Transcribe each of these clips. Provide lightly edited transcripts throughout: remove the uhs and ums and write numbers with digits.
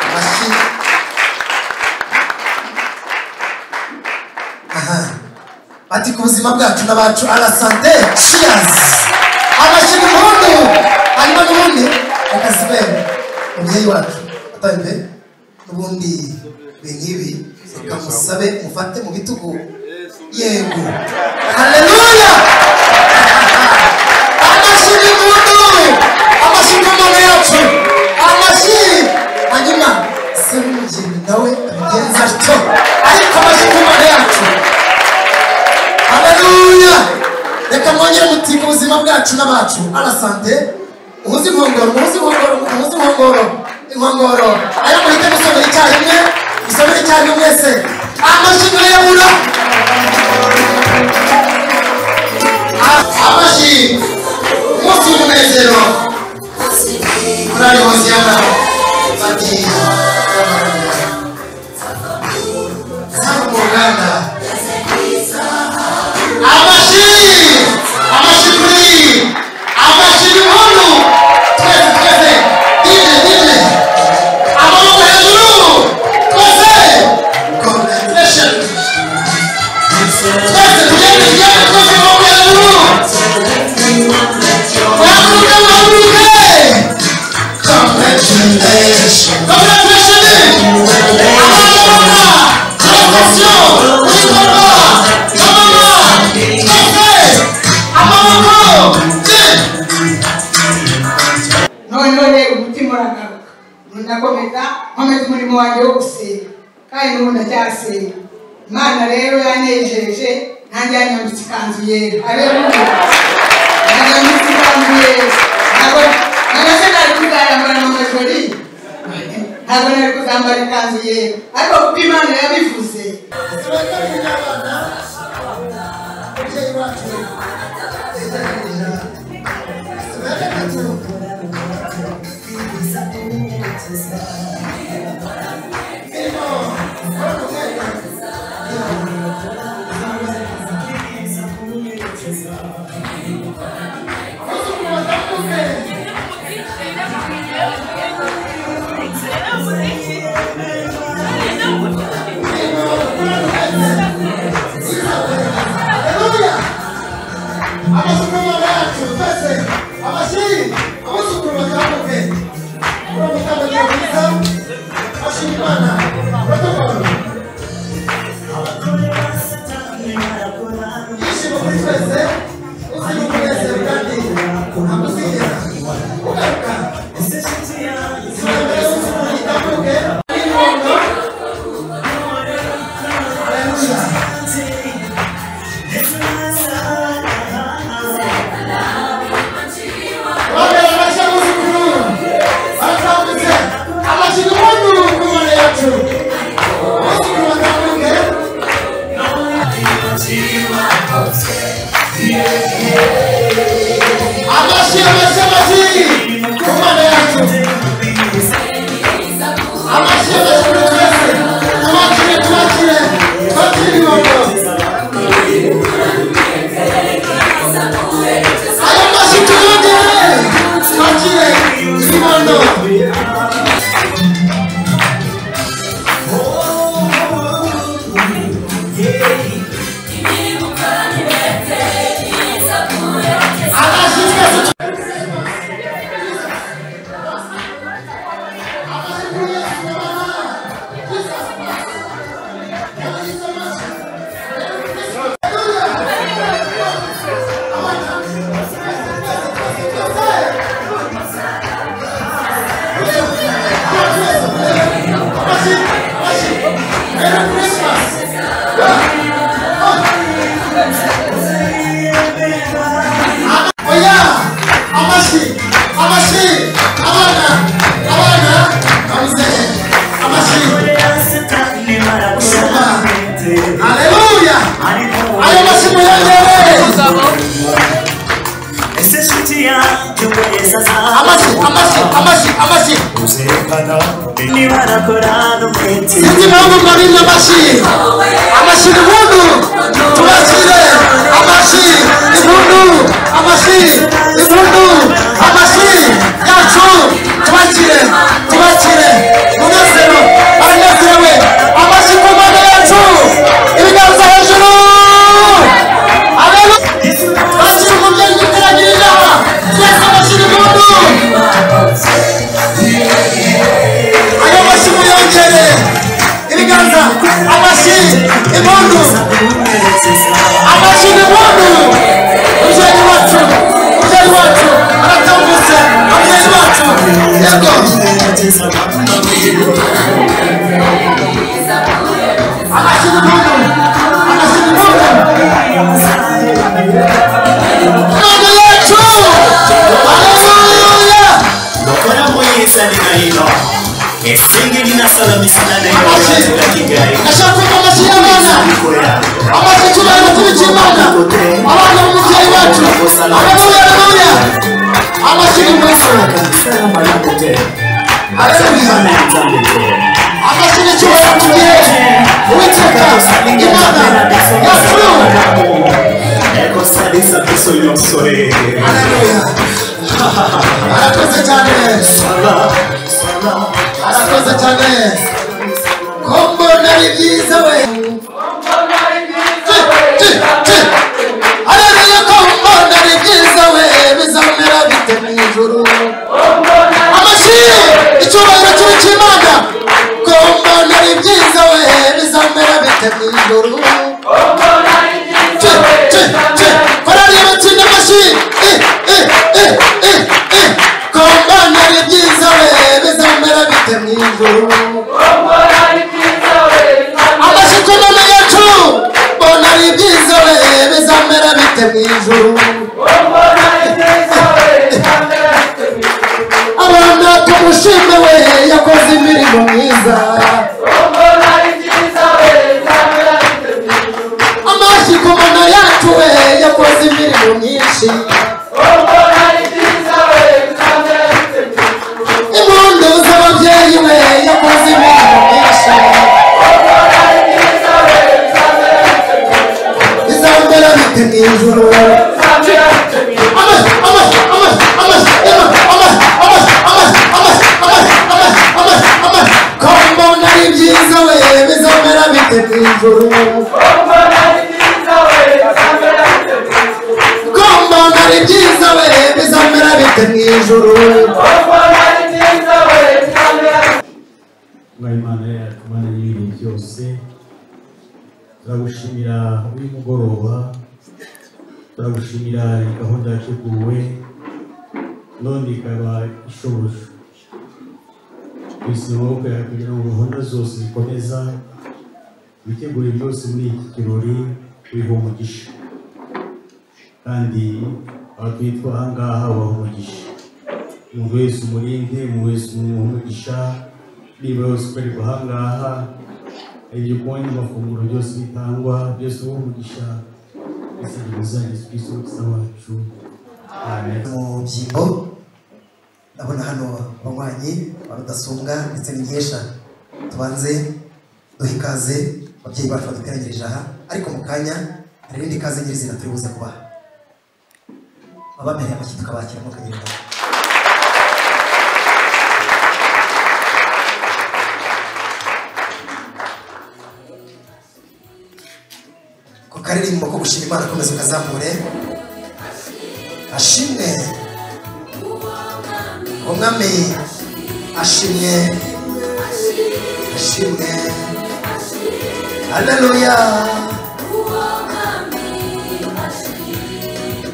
Amashyi. Aha. Ati ku buzima bwacu n'abacu à la santé. Cheers. Amashyi n'impundu. Hanyuma n'ubundi akazibere umubyeyi wacu atambe n'ubundi bingibi reka musabe mufate mu bitugu. Yego. Haleluya. Amashyi n'impundu. Amashyi n'impundu yacu. Amashyi. Hanyuma se n'umugeni nawe abigenza atyo. Ariko amashyi n'impundu yacu. Haleluya. Reka mwongere mutika ubuzima bwacu n'abacu à la santé. Uhuze inkongoro, uhuze inkongoro, uhuze inkongoro, inkongoro. Aya muhite musomera icyarimwe, musomere icyarimwe mwese. Amashyi murayabura. Amashyi. Umunsi w'umunezero. Korali Hoziyana bati hano mu ruganda. Amashyi. Amashyi kuri. Amashyi n'impundu. Twese twese. DJ DJ. Amaboko hejuru. Twese. Congratulations. Twese tugende tugende twese amaboko hejuru. Muhaguruke muhaguruke. Congratulations. Congratulations. Abana attention. Kuri papa. Na mama. Twese. Amaboko. Noneho rero umutima uragaruka ndakomeza nkomeza umurimo wanjye wo gusenga kandi n'ubu ndacyasenga. Imana rero yanejeje nanjye yanyambitse ikanzu yera. Haleluya. Yanyambitse ikanzu yera. Ntabwo ntabwo nari kuzayambara mu majori, ntabwo nari kuzambara ikanzu yera, ariko kuko Imana yabivuze. Umubyeyi wacu Sinzi impamvu mwabimye amashyi. Amashyi impundu. Tubakire. Amashyi impundu. Amashyi impundu. Amashyi yacu. Tubakire. Tubakire. Munezero. Impundu. Amashyi n'impundu. Umubyeyi wacu, umubyeyi wacu aratambutse, ababyeyi bacu. Yego. Amashyi n'impundu. Amashyi n'impundu. Imana yacu. Haleluya. Ndashaka kumva amashyi y'abana. Amashyi icyubahiro cy'Imana. Abana b'umubyeyi wacu. Haleluya, haleluya. Amashyi n'impundu. Haleluya. Amashyi n'icyubahiro tugihe Uwiteka Imana yacu. Haleluya. Arakoze cyane. Arakoze cyane. Ko mbona ari byiza we. Haleluya, ko mbona ari byiza we, bizamera bite mu ijuru. Amashyi icyubahiro cy'Imana. Ko mbona ari byiza we, bizamera bite mu ijuru. Korali y'abatsinda amashyi. Ko mbona ari byiza we, bizamera bite mu ijuru. Amashyi ku Mana yacu. Mbona ari byiza we, bizamera bite mu ijuru. Abana tumushime we, yakoze imirimo myiza. Amashyi ku Mana yacu we, yakoze imirimo myinshi. Impundu z'ababyeyi we, yakoze imirimo myinshi. Bizamera bite mu ijuru. Amashyi, amashyi, amashyi, amashyi, amashyi, amashyi, amashyi, amashyi, amashyi, amashyi, amashyi, amashyi. Ko mbona ari byiza we, bizamera bite mu ijuru. Ko mbona ari byiza we, bizamera bite mu ijuru. Imana yacu, Mana y'ibintu byose, turagushimira uyu mugoroba, turagushimira iyi gahunda yateguwe none ikaba ishobojwe. Twese amaboko yawe kugira ngo gahunda zose zikomeza, witegure byose muri iki kirori, wiha umugisha. Kandi abatwitwa aha ngaha ubaha umugisha. Umuntu wese umurinde, umuntu wese umuhe umugisha, niba yose ukorerwa aha ngaha, ibyo kunywa n'amafunguro byose bitangwa, byose ubahe umugisha. Ese Yesu Kristo Umukiza wacu. Amen. Mu byimbo ndabona hano abanywanyi ba Rudasumbwa ndetse n'Inkesha. Tubanze duhe ikaze ababyeyi bacu baduteranyirije aha, ariko mu kanya hari irindi kaze nyirizina turi buze kubaha. Abamereye amashyi tukabakira mukagenda. Ko karirimbo ko gushima Imana komeza ukazamure. Ashimwe Umwami, ashimwe, ashimwe. Haleluya.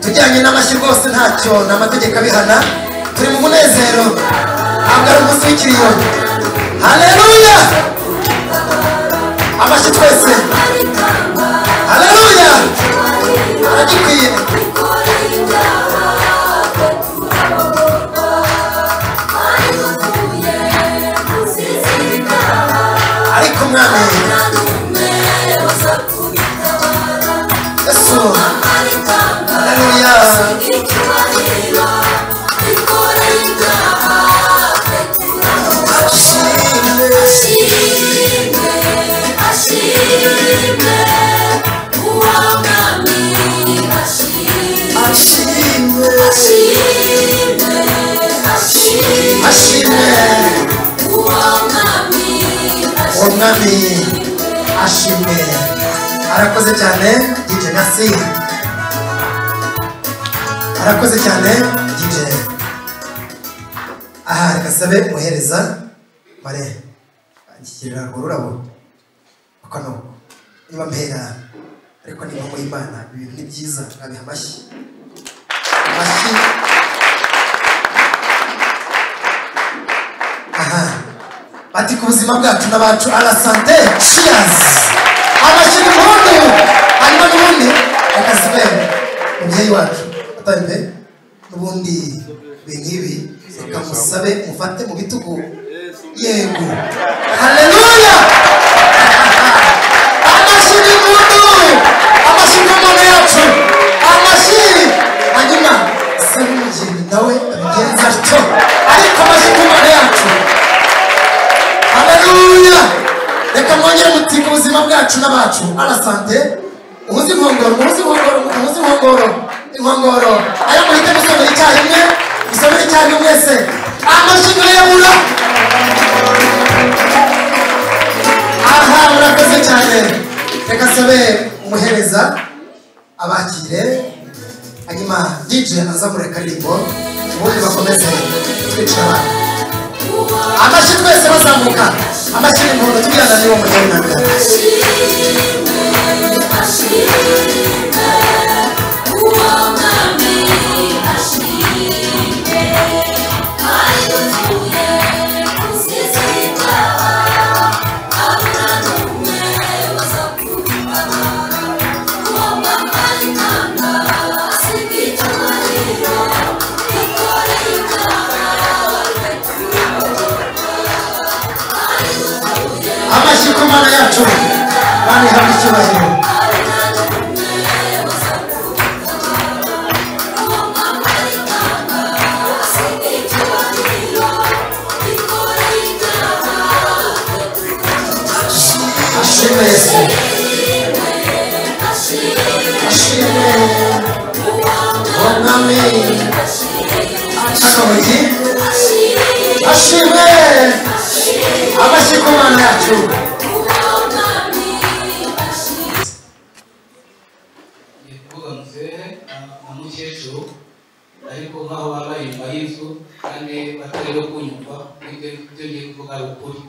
Tujyanye n'amashyi rwose, ntacyo ni amategeko abihana. Turi mu munezero, ntabwo ari umunsi w'ikiriyo. Haleluya. Amashyi twese. Haleluya. Aragikwiye. Ariko Umwami Yesu. Haleluya. Ashimwe, Umwami ashimwe. Arakoze cyane DJ Nasi. Arakoze cyane DJ. Aha reka sabe muhereza mare anshyikirira ururabo. Uko nuko. Niba mpera ariko ni impamo y'Imana, ibintu ni byiza, mwabiha amashyi. Amashyi. Aha. Bati ku buzima bwacu n'abacu, à la santé, cheers. Amashyi n'impundu. Hanyuma n'ubundi reka Siberi umubyeyi wacu atambe n'ubundi ibintu reka musabe mufate mu bitugu. Yego, haleluya. Amashyi n'impundu, amashyi ku Mana yacu, amashyi. Hanyuma se n'umugeni nawe abigenza atyo, ariko amashyi ku Mana yacu. Haleluya. Reka mwongere muti ku buzima bwacu n'abacu, à la santé. Muhuze inkongoro, muhuze inkongoro, muhuze inkongoro, inkongoro. Aya muhite musomera icyarimwe, musomere icyarimwe mwese. Amashyi murayabura. Aha, murakoze cyane. Reka sabe umuhereza abakire, hanyuma DJ azamure karirimbo, ubundi bakomeze twicara. Amashyi twese bazamuka, amashyi n'impundu tubwirana niba mugeni na mbere. Amashyi ku Mana yacu, Mana ihabwe icyubahiro. Ashimwe Yesu, ashimwe Umwami, akamugi, ashimwe. Amashyi ku Mana yacu. Ngiye kuvuga muzehe na mukecuru, ariko nk'aho baba inyuma y'inzu kandi batari no kunyumva, ibyo ngiye kuvuga ari ukuri.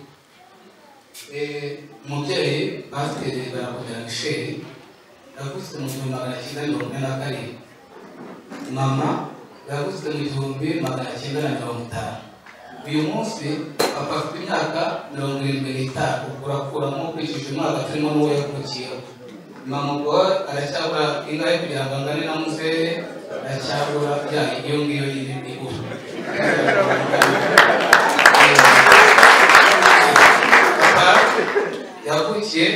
Umubyeyi pasiteri Barakomera Michel yavutse mu 1947, mama yavutse mu 1950. Uyu munsi papa afite imyaka 75, urakuramo ukurikije umwaka turimo n'uwo yavukiyeho. Mama ubwo aracyabura ingahe kugira ngo angane na muzehe? Aracyabura ya iyo ngiyo nyine ibura. Papa yavukiye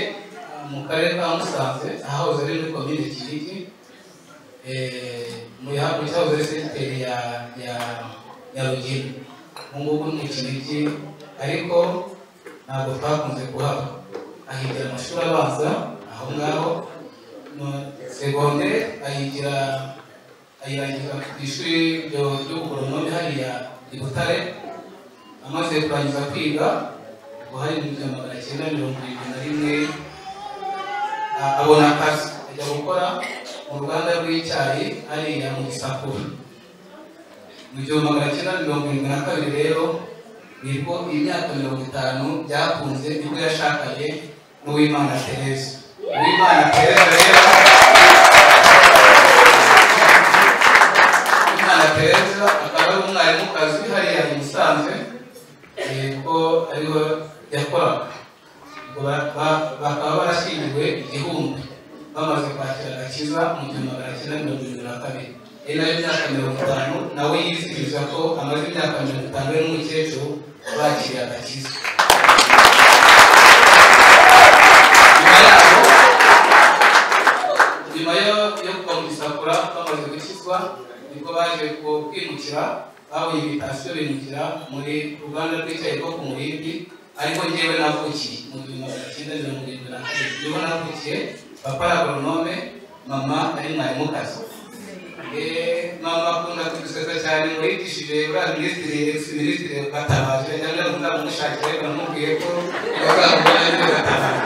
mu karere ka Musanze, ahahoze ari muri komine Kinigi, mu cyahoze ari segiteri ya Rugina. Ubu ngubu ni mu Kinigi, ariko ntabwo twakunze kuhaba. Ahigira amashuri abanza aho ngaho, segondere ayigira ayirangiza ku ishuri ry'ubugoronome hariya i Butare. Amaze kurangiza kwiga ubwo hari mu 1971, abona akazi ajya gukora mu ruganda rw'icyayi hariya mu Gisakura. Mu 1972 rero nibwo imyaka 50 byakunze, nibwo yashakanye n'Uwimana Tereza. Uwimana Tereza rero, Uwimana Tereza akaba ari umwarimukazi hariya i Musanze, ko ariho yakoraga. Bakaba barashyingiwe igihumbi bamaze kwakira agakiza mu 1972. Ari nayo myaka 50 nawe yizihiza ko amaze imyaka 50 we n'umukecuru bakiriye agakiza. Nyuma yo kuva mu Gisakura bamaze gukizwa, nibwo baje kwimukira, babonye invitation bimukira muri ruganda rw'icyayi rwo ku Murindi, ariko njyewe navukiye mu 1972. Niho navukiye, papa ari agoronome, mama ari mwarimukazi. Mama akunda kuduseka cyane ngo yigishije uriya minisitiri, ex minisitiri Gatabazi, cyangwa nzamushakira ariko namubwiye ko bazamubona ari Gatabazi.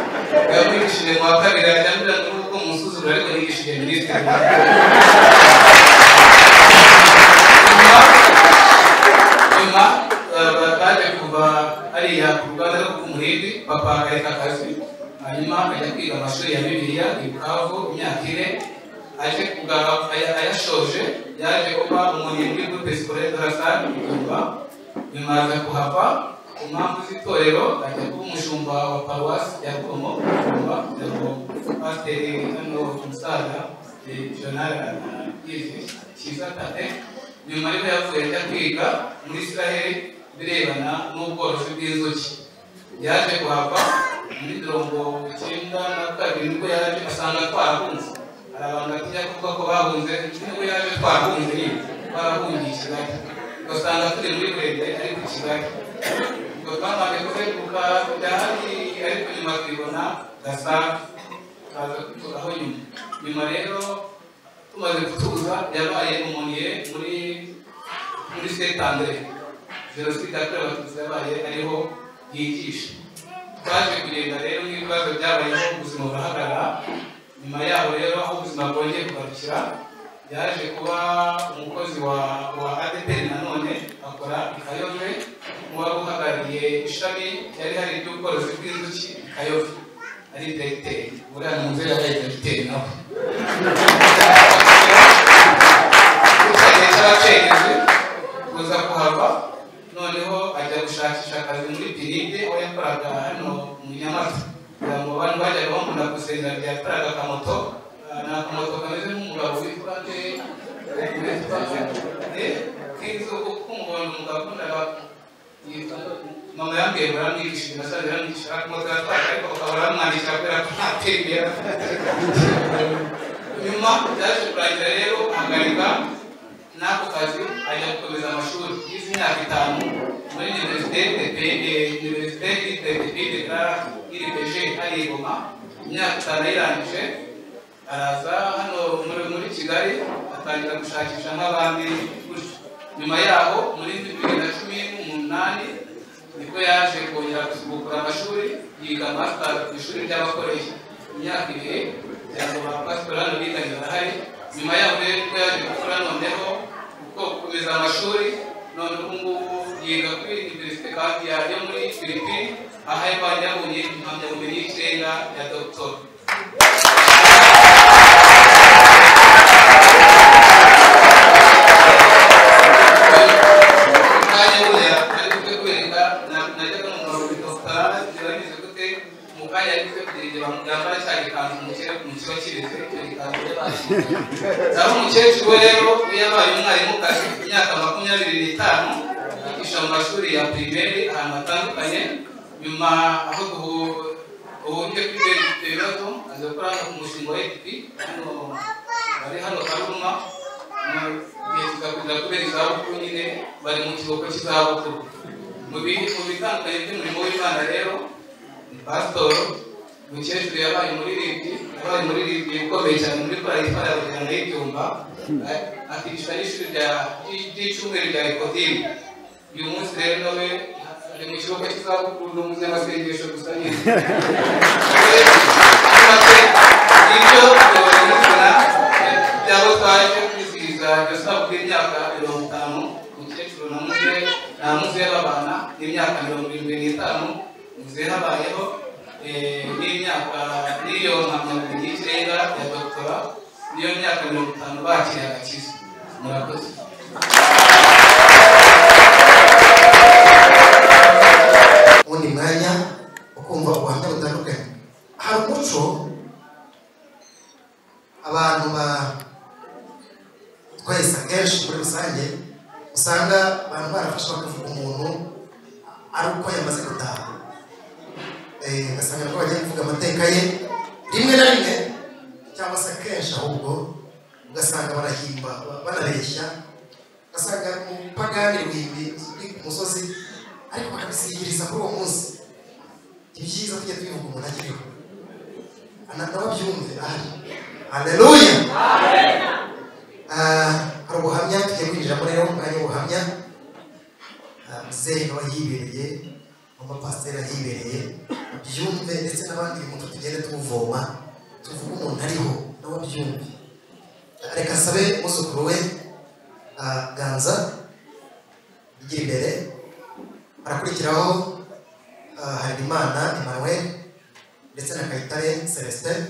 Yamwigishije mu wa kabiri, cyangwa ngo umusuzuguro, ariko yigishije minisitiri. Nyuma baje kuva hariya ku ruganda rwo ku Murindi, papa akareka akazi Hanyuma ajya kwiga amashuri ya Bibiliya i Bukavu imyaka 4, aje kugaruka ayashoje yaje kuba umuntu muri groupe scolaire de la Salle i Byumba. Nyuma aza kuhava ku mpamvu z'itorero, ajya kuba umushumba wa paruwasi ya Rukomo Byumba, kugira ngo pasiteri hano umusaza Jonal yize Cyiza Tate. Nyuma ariko yavuye ajya kwiga muri Israel birebana n'ubworozi bw'inzuki. Yaje kuhava muri 92 nibwo yaje asanga twarahunze. Hari abantu batinya kuvuga ko bahunze, nibwo yaje twarahunze nyine, twarahungiye i Kigali, ugasanga turi muri Burende ariko i Kigali. Ubwo twamaze kuzenguruka tujya hari, ariko nyuma tubibona Gasabo, turaza kwituraho nyuma. Nyuma rero tumaze gutuza yabaye umuniye muri Saint Andre. Jenoside yakorewe Abatutsi yabaye ariho yigisha. Twaje kugenda rero n'ibibazo byabayeho, ubuzima burahagarara. Nyuma yaho rero aho ubuzima bwongeye kugarukira, yaje kuba umukozi wa ADEPR nanone, akora i Kayove, nk'uwari uhagarariye ishami ryari hari ry'ubworozi bw'inzuki i Kayove, ari diregiteri. Buriya ni umubyeyi yabaye diregiteri nawe. Igihe cy'abacengezi kuza kuhava, noneho ajya gushakisha akazi muri Piride, aho yakoraga hano mu Nyamata. Kugira ngo abantu bajyaga bamukunda gusenga, yakoraga akamoto, ni akamoto kameze nk'umugabo witwa nde, k'inzu k'umuhondo, umugabo akundaga, mama yambwiye baramwigishije, nasanze yaramwigishije akamoto yatwaye, ariko bakaba baramwandikira kubera ko nta perimi yari afite. Nyuma byaje kurangira rero ahagarika n'ako kazi, ajya gukomeza amashuri. Yize imyaka 5 muri Université de RPG hari i Goma. Imyaka 5 ayirangije araza hano muri Kigali, atangira gushakisha nk'abandi gutyo. Nyuma yaho muri 2018 nibwo yaje kongera gusubukura amashuri, yiga master ku ishuri ry'abakoresha imyaka 2, kugira ngo ba pasitori hano biganye barahari. Nyuma yaho rero nibwo yaje gukora noneho uko gukomeza amashuri, none ubu ngubu yiga kuri Université kandi yo muri Philippines, aho yabonye impamyabumenyi y'ikirenga ya doctor. Naho umukecuru we rero we yabaye umwarimukazi imyaka 25, yigisha mu mashuri ya primaire ahantu hatandukanye. Nyuma aho duhungiye kuri ibibazo, aza gukora hano ku mushinga wa ATP, hano bari hano Karuma, igihe kizakomeza kubera izabukuru nyine, bari mu kiruhuko cy'izabukuru. Mu bitandukanye by'umurimo w'Imana rero ni pasitoro. Umukecuru yabaye umuririmbyi, ukomeye cyane muri korali itwara abajyana y'ibyumba, akigisha n'ishuri ry'icyumweru rya Ekodime. Uyu munsi rero nawe ari mu kiruhuko cy'izabukuru, ni umunyamasengesho gusa nyine. Ibyo mubona byabo twaje kwizihiza iyo sabukuru y'imyaka 50, umukecuru na muzehe babana n'imyaka 75, muzehe abayeho n'imyaka n'iyo mpamyabumenyi y'ikirenga ya doctora, niyo myaka 50 bakiriye agakiza. Murakoze. Undi mwanya ukumva ubuhamya butandukanye. Hari umuco abantu ba twese akenshi muri rusange usanga abantu barafashe bakavuga umuntu ari uko yamaze gutaha, ugasanga ko bagiye kuvuga amateka ye rimwe na rimwe cyangwa se akenshi, ahubwo ugasanga barahimba banabeshya, ugasanga umupagani ruhimbi uri ku musozi ariko bakabisigiriza kuri uwo munsi. Ibyiza tujya tubivuga umuntu akiriho nawe abyumve ahari. Haleluya. Hari ubuhamya tugiye kwinjiramo rero, umwanya w'ubuhamya. Muzehe nawe yibereye, mama pasiteri ahibereye, byumve ndetse n'abandi muto tugende tuvoma, tuvuge umuntu ariho nawe abyumve. Reka sabe umwuzukuru we Ganza igira imbere, arakurikiraho Harerimana Emmanuel. ndetse na Kayitare Celestin,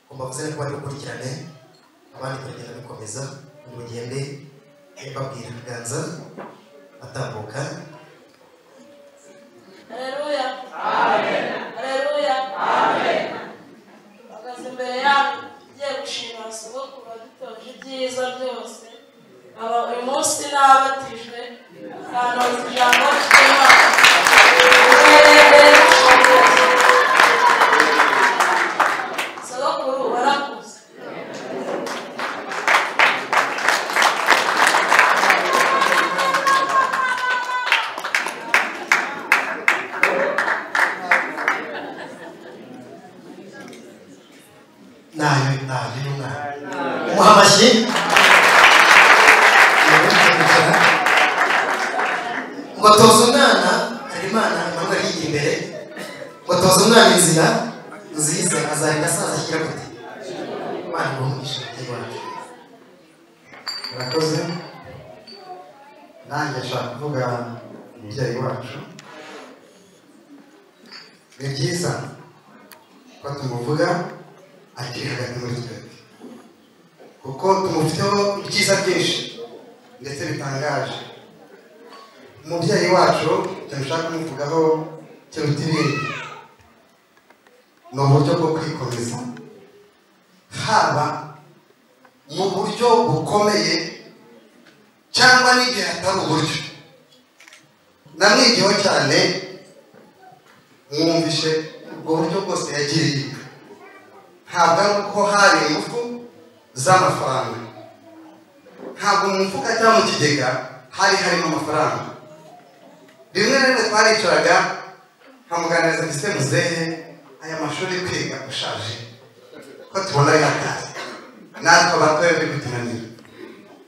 ngo mbavuze ko bari bukurikirane, abandi turagenda dukomeza mugende babwira Ganza atambuka. Haleluya. Amen. Haleluya. Amen. Bagaze imbere yanyu ngiye gushima sogokuru wadutoje ibyiza byose. Aba uyu munsi nabatijwe akantoza ijambo ry'Imana. Sogokuru warakuze. Nayo y'umwana umuha amashyi. Ngo toza umwana, Harerimana Emmanuel yigira imbere, ngo toza umwana inzira nziza azarinda asaza ashyira gute. Imana iguhe umugisha mubyeyi wacu. Murakoze. Nanjye nshaka kuvuga umubyeyi wacu. Ni byiza ko tumuvuga akiri hagati muri twebwe, kuko tumufiteho ibyiza byinshi ndetse bitangaje. Umubyeyi wacu icyo nshaka kumuvugaho kiruta ibindi ni uburyo bwo kwikomeza, haba mu buryo bukomeye cyangwa n'igihe hatari uburyo. Namwigiyeho cyane, mwumvishe ubwo buryo bwose yagiriye. Ntabwo ari uko hari ingufu z'amafaranga, ntabwo mu mufuka cyangwa mu kigega hari harimo amafaranga. Rimwe na rimwe twaricaraga nkamuganiriza ndetse muzehe, aya mashuri kwiga ushaje ko tubona ari akazi natwe abatoya biri kutunanira.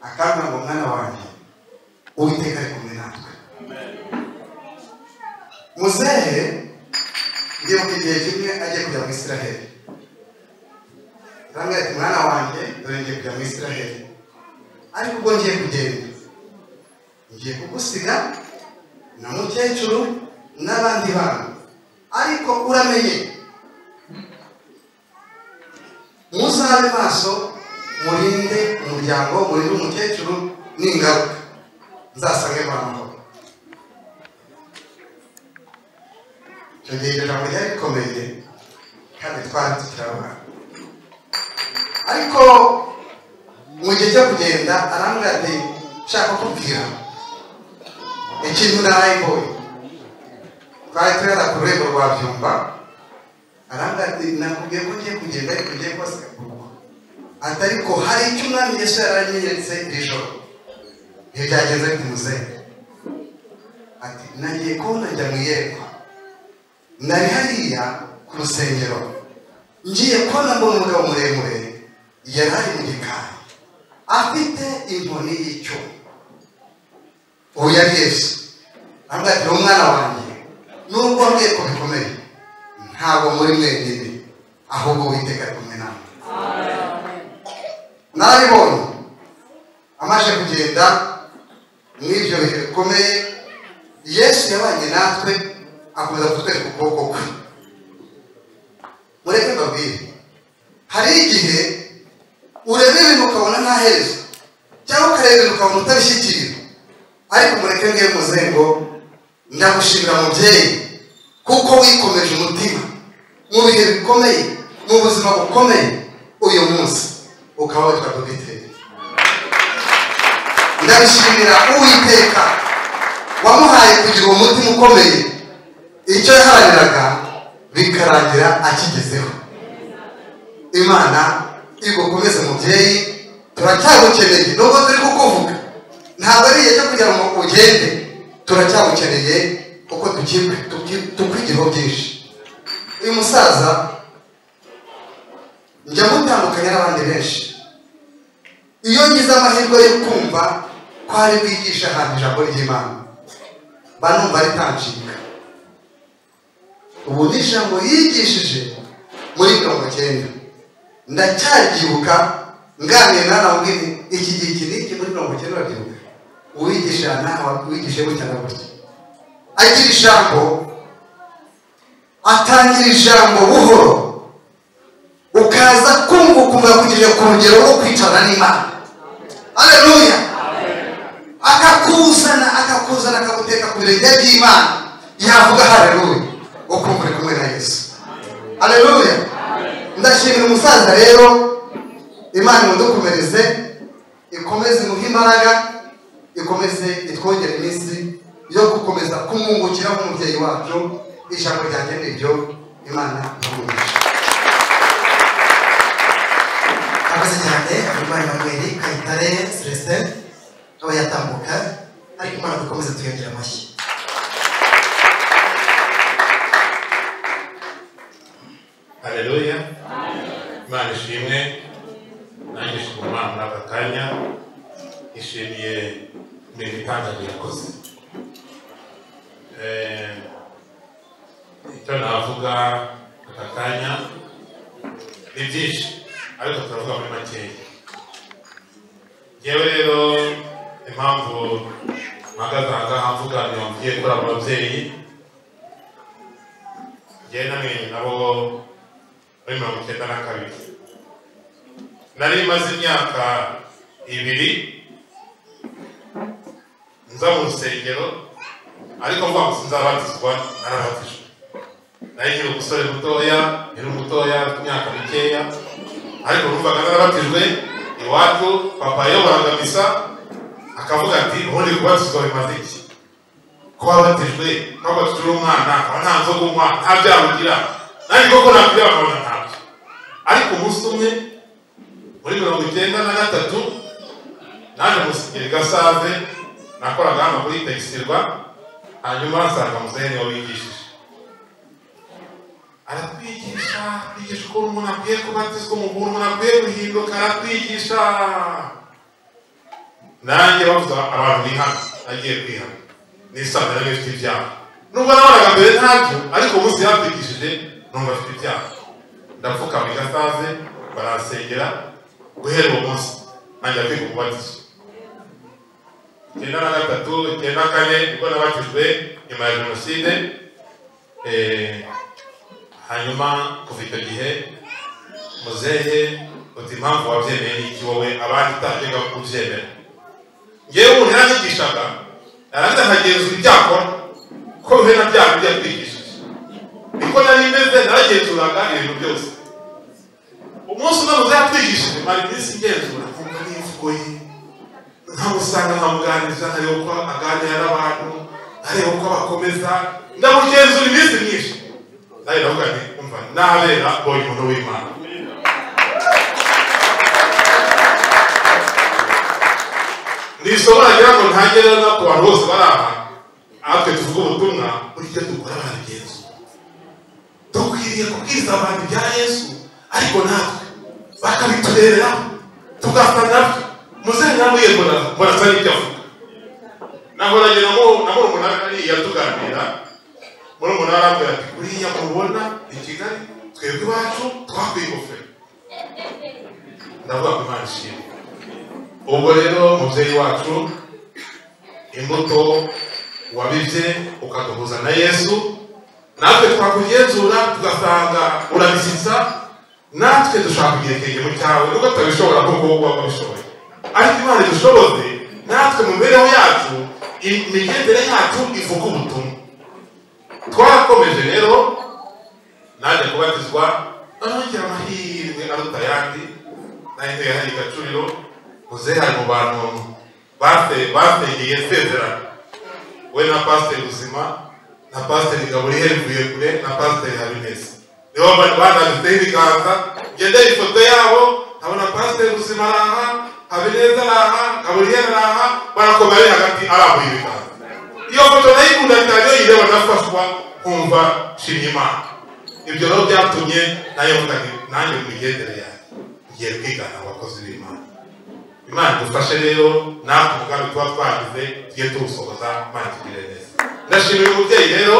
Akambwira ngo mwana wanjye, Uwiteka ari kumwe natwe. Muzehe ndibuka igihe kimwe agiye kujya mu Isiraheli, arambwira ati mwana wanjye dore ngiye kujya mu Isiraheli, ariko ubwo ngiye kugenda ngiye kugusiga na mukecuru n'abandi bana, ariko uramenye muzabe maso, murinde umuryango, murinde umukecuru n'ingaruka nzasange muri amahoro. Icyo gihe iryo jambo ryari rikomeye kandi twari tukiri abana, ariko mu gihe cyo kugenda arambwira ati nshaka kukubwira ikintu naraye mbonye. Twari turi ku rwego rwa Byumba, arambwira ati nakubwiye ko ngiye kugenda ariko ngiye kubasiga ku rugo, ati ariko hari icyo umwami Yesu yaranyeretse iri joro. Ntibyagenze bite muzehe? Ati nagiye kubona njya mu iyerekwa, nari hariya ku rusengero, ngiye kubona mbona umugabo muremure yari ari mu gikari afite inkoni y'icyuma. Ubu yari Yesu. Arambwira ati umwana wanjye, nubwo wambwiye ko bikomeye, ntabwo muri mwenyine, ahubwo Uwiteka ari kumwe nawe. Narabibonye amaze kugenda muri ibyo bihe bikomeye, Yesu yabanye natwe akomeza kutwereka ukuboko kwe. Mureke mbabwire, hari igihe ureba ibintu ukabona nta herezo, cyangwa ukareba ibintu ukabona utabishyikira, ariko mureke mbwire muzehe ngo ndagushimira mubyeyi, kuko wikomeje umutima mu bihe bikomeye, mu buzima bukomeye, uyu munsi ukaba witwa dogiteri. Ndabishimira Uwiteka wamuhaye kugira uwo mutima ukomeye, icyo yaharaniraga bikarangira akigezeho. Imana igukomeze mubyeyi, turacyagukeneye nubwo turi kukuvuga, ntabwo ari igihe cyo kugira ngo ugende, turacyagukeneye kuko tukwigiraho byinshi. Uyu musaza njya mutandukanya n'abandi benshi, iyo ngize amahirwe yo kumva ko ari bwigisha ahantu ijambo ry'Imana, mba numva ritancika. Ubu ni ijambo yigishije muri 90, ndacyaryibuka nganira nawe iki gihe iki n'iki muri 90 urabyibuka, uwigisha nawe wigishe gutya na gutya. Agira ijambo Atangira ijambo buhoro, ukaza kumva ukumva kugejeje ku rugero rwo kwicarana n'Imana. Haleluya. Akakuzana akakuzana akaguteka ku birenge by'Imana, yavuga haleluya ukumva uri kumwe na Yesu. Haleluya. Ndashimira umusaza rero, Imana imudukomereze, ikomeze imuhe imbaraga, ikomeze itwongere iminsi yo gukomeza kumwungukira nk'umubyeyi wacu. Ijambo ryanjye ni iryo. Imana imugishe. Murakoze cyane Habimana Emmanuel Kayitare Celestin aba yatambuka, ariko Imana dukomeze tuyongera amashyi. Haleluya. Imana ishimwe. Nanjye nshima Imana muri aka kanya, ishimiye imirimo itangaje yakoze. Icyo navuga aka kanya ni byinshi, ariko turavuga muri makeya. Njyewe rero impamvu mpagaze aha ngaha mvuga mvugiye kuri abo babyeyi, njyewe namenye nabo muri 92. Nari maze imyaka 2 nza mu rusengero, ariko mvuga ngo sinzabatizwa, narabatijwe. Nari nkiri umusore mutoya, nkiri mutoya, mfite imyaka mikeya, ariko numvaga narabatijwe. Iwacu papa yayoboraga misa akavuga ati ubundi kubatizwa bimaze iki? Ko wabatijwe, ko wabatijwe uri umwana, akaba nta nzoga unywa, nta byaha ugira. Nanjye koko nakwireba nkabona ntabyo. Ariko umunsi umwe muri 93 naje mu rusengero i Gasave, nakoraga hano kuri Tegisirwa, hanyuma nsanga muzehe niwe wigishije. Aratwigisha, atwigisha ukuntu umuntu akwiye kubatizwa, ukuntu umuntu akwiye guhinduka, aratwigisha. Nanjye bavuze abantu bihana, nagiye kwihana, nisanga nari mfite ibyaha. Nubwo nabonaga mbere ntabyo, ariko umunsi yatwigishije numva mfite ibyaha. Ndapfukama i Gasave, baransengera, guhera uwo munsi ntangira kwiga umubatizo. 93, 94 nibwo nabatijwe nyuma ya jenoside. Hanyuma kuva icyo gihe muzehe uti impamvu wabyemeye ni iki wowe abandi utajyaga kubyemera? Ngewe umuntu yaranyigishaga, yarangiza nkagenzura ibyo akora ko bihuye na bya bindi yatwigishije. Niko nari meze, naragenzuraga ibintu byose. Umunsi umwe muzehe yatwigishije, mara iminsi ngenzura, nkumva n'imvugo ye, nkamusanga nkamuganiriza, nkareba uko aganira n'abantu, nkareba uko abakomeza, ndamugenzura iminsi myinshi. Nawe ndavuga nti umva nabera mbonye umuntu w'Imana. Ni isomo nagira ngo ntangire no ku bantu bose bari aha, natwe tuvuge ubutumwa, buri icyo dukora barabigenzura. Dukwiriye kubwiriza abantu ibya Yesu, ariko natwe bakabitureberaho, tugasa nabyo. Muzehe namubwiye ngo mbona asa n'ibyo avuga. Nahoranye na murumuna we hariya tuganira, murumuna we arambwira ati kuriya mubona i Kigali twebwe iwacu twakwiye ingofero. Ndavuga ngo Imana ishimwe. Ubwo rero mubyeyi wacu, imbuto wabibye ukaduhuza na Yesu, natwe twakugenzura tugasanga urabishyitsa, natwe dushaka kugira ikirenge mu cyawe, nubwo tutabishobora kuko wowe uba wabishoboye. Ariko Imana idushoboze natwe mu mibereho yacu, imigendere yacu ivuga ubutumwa. Twarakomeje rero, naje kubatizwa, noneho ngira amahirwe aruta ayandi, nari ntuye hariya i Gacuriro, muzehe ari mu bantu basengeye isezerano, we na Pasiteri Buzima na Pasiteri Gaburiyeli Mvuyekure na Pasiteri Habineza, nibo bananditseho ibiganza. Ngendera ifoto yabo nkabona Pasiteri Buzima ari aha, Habineza ari aha, Gaburiyeli ari aha, barakomeye ari hagati arambuye ibiganza. Iyo foto nayikunda cyane, iyo yireba ndafashwa nkumva nshimye Imana. Ibyo rero byatumye nayo mvuga nti nanjye mu migendere yanjye ngiye kwigana abakozi b'Imana. Imana idufashe rero natwe umugambi tuba twagize tujye tuwusohoza, Imana itugirire neza. Ndashimira umubyeyi rero,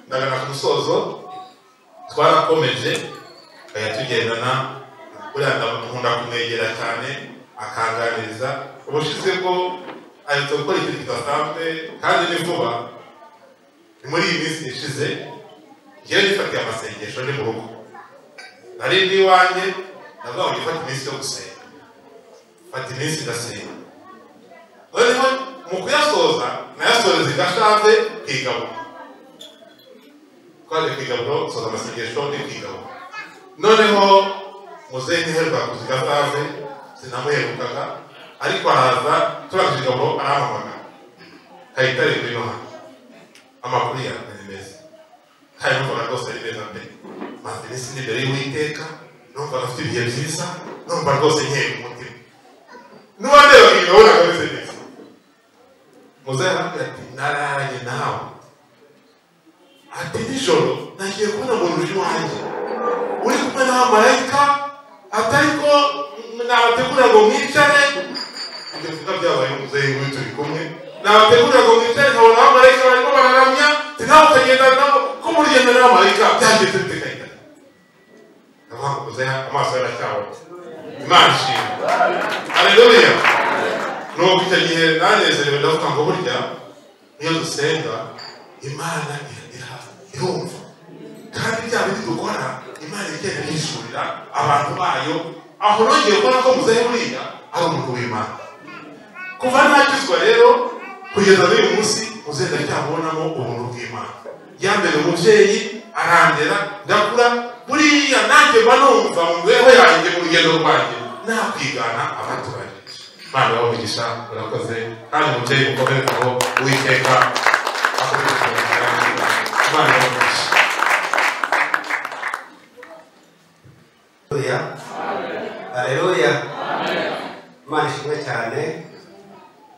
ndagana ku musozo. Twarakomeje tukajya tugendana, buriya nkunda kumwegera cyane akanganiriza. Ubushize bwo aherutse gukora ikintu kidasanzwe kandi ni vuba, ni muri iyi minsi ishize. Ngewe nifatiye amasengesho ndi mu rugo, nari ndi iwanjye, ndavuga ngo ngifate iminsi yo gusenga, mfata iminsi ndasenga. Noneho mu kuyasoza nayasoreza i Gashave ku igaburo, twaje ku igaburo nsoza amasengesho ndi ku igaburo. Noneho muzehe ntiheruka kuza i Gashave, sinamuherukaga, ariko araza turangije igaburo arampamagara, Kayitare ngwino hano, amakuru yawe ni meza, kandi numvaga rwose ari meza pe, maze iminsi ndi imbere y'Uwiteka, numvaga afite ibihe byiza, numva rwose nkeye ku mutima, n'uwandebaga inyuma wabonaga ameze neza. Muzehe arambwira ati nararanye nawe, ati nijoro nagiye kubona umuntu uje iwanjye uri kumwe n'abamarayika, ati ariko nabategura ngo mwicare. Ibyo mvuga byabaye muzehe nguyu turi kumwe, nabategura ngo mwicare nkabona abamarayika barimo bararamya, ati nawe ukagenda nabo ko murigenda n'abamarayika byagenze bite Kayitare? Ndavuga ngo muzehe amaso yaracyabona, Imana ishimwe, haleluya. Nuko icyo gihe nanezerewe, ndavuga ngo burya iyo dusenga Imana irumva, kandi bya bindi dukora Imana igenda yishurira abantu bayo. Aho nongeye kubona ko muzehe buriya ari umuntu w'Imana. Kuva nakizwa rero kugeza n'uyu munsi muzehe ndacyamubonamo ubuntu bw'Imana. Yambere umubyeyi arandera ndakura, buriya nanjye mba numva mu mibereho yanjye mu rugendo rwanjye nakwigana abaturage. Imana ibahe umugisha, murakoze, kandi umubyeyi mukomere aho Uwiteka akomeze kubagira. Imana ibahe umugisha. Haleluya. Haleluya. Imana ishimwe cyane.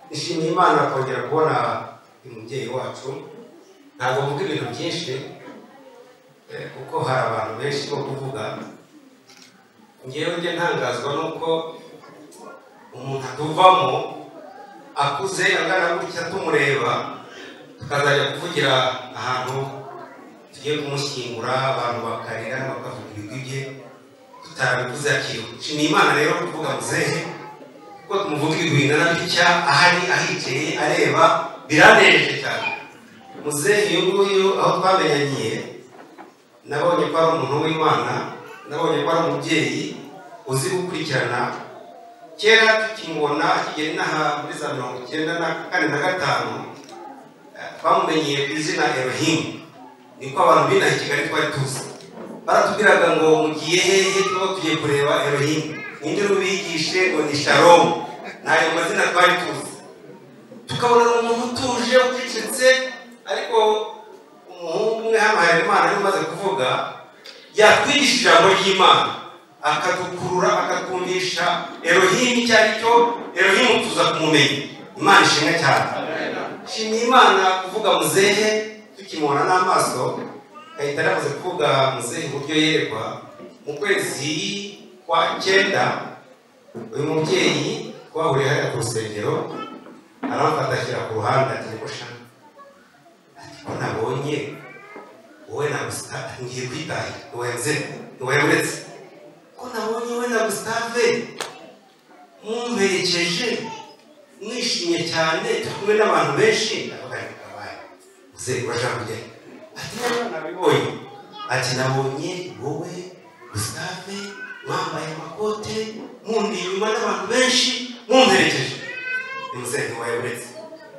Nishimiye Imana kongera kubona umubyeyi wacu. Ntabwo mvuga ibintu byinshi kuko hari abantu benshi bo kuvuga. Ngewe njye ntangazwa nuko umuntu atuvamo akuze angana gutya tumureba, tukazajya kuvugira ahantu tugiye kumushyingura, abantu bakarira bakavuga ibigwi bye tutarabivuze akiriho. Nshimiye Imana rero kuvuga muzehe, kuko tumuvuga ibigwi bingana bitya ahari ahicaye areba, biranejeje cyane. Muzehe uyu nguyu aho twamenyaniye, nabonye ko ari umuntu w'Imana, nabonye ko ari umubyeyi uzi gukurikirana. Kera tukimubona akigera inaha muri za 94 na 5, twamumenyeye ku izina Elohim, niko abantu b'inaha i Kigali twari tuzi. Baratubwiraga ngo mugiye hehe? Tuba tugiye kureba Elohim, ninde ubigishe ngo ni Shalom, n'ayo mazina twari tuzi. Tukabona umuntu utuje ucecetse, ariko umuhungu umwe hano Harerimana yari umaze kuvuga, yatwigisha ijambo ry'Imana akadukurura akatwumvisha Elohim icyo ari cyo. Elohim tuza kumumenya. Imana ishimwe cyane. Nshimiye Imana kuvuga muzehe tukimubona n'amaso. Kayitare amaze kuvuga muzehe uburyo yerekwa mu kwezi kwa 9, uyu mubyeyi twahuriye hariya ku rusengero, aramfata ashyira ku ruhande ati niko sha, ati ko nabonye wowe na Gustave ngiye kwitahira, ntiwemuretse ko nabonye wowe na Gustave mumperekeje mwishimye cyane turi kumwe n'abantu benshi. Ndavuga nti kabaye muzehe urashaka kujya? Ati nabibonye, ati nabonye wowe Gustave mwambaye amakote mundi inyuma n'abantu benshi mumperekeje. Ni muzehe ntiwayuretse,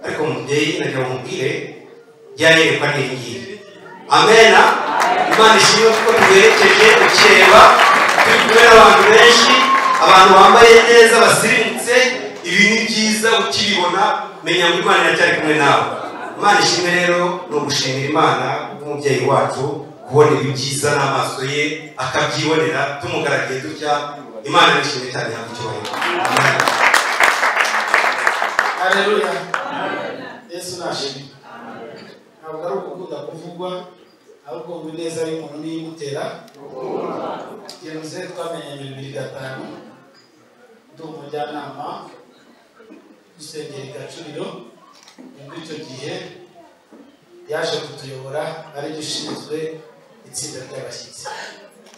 ariko mubyeyi nagira ngo mubwire byayerekwa n'iri. Amena. Imana ishimwe kuko tuberekeje ukireba turi kumwe n'abantu benshi, abantu bambaye neza basirimutse. Ibi ni byiza, ukibibona menya ngo Imana iracyari kumwe nawe. Imana ishimwe rero ni ugushimira Imana nk'umubyeyi wacu kubona ibi byiza n'amaso ye akabyibonera tumugaragiye dutya. Imana ishimwe cyane, ihabwe icyubahiro. Amen. Haleluya. Yesu nashimwe. Ntabwo ari ugukunda kuvugwa, ahubwo ngo ineza y'umuntu niyo imutera. Muzehe twamenyanye 2005, ndi umujyanama dusengera i Gacuriro. Muri icyo gihe yaje kutuyobora ari ushinzwe itsinda ry'abashyitsi.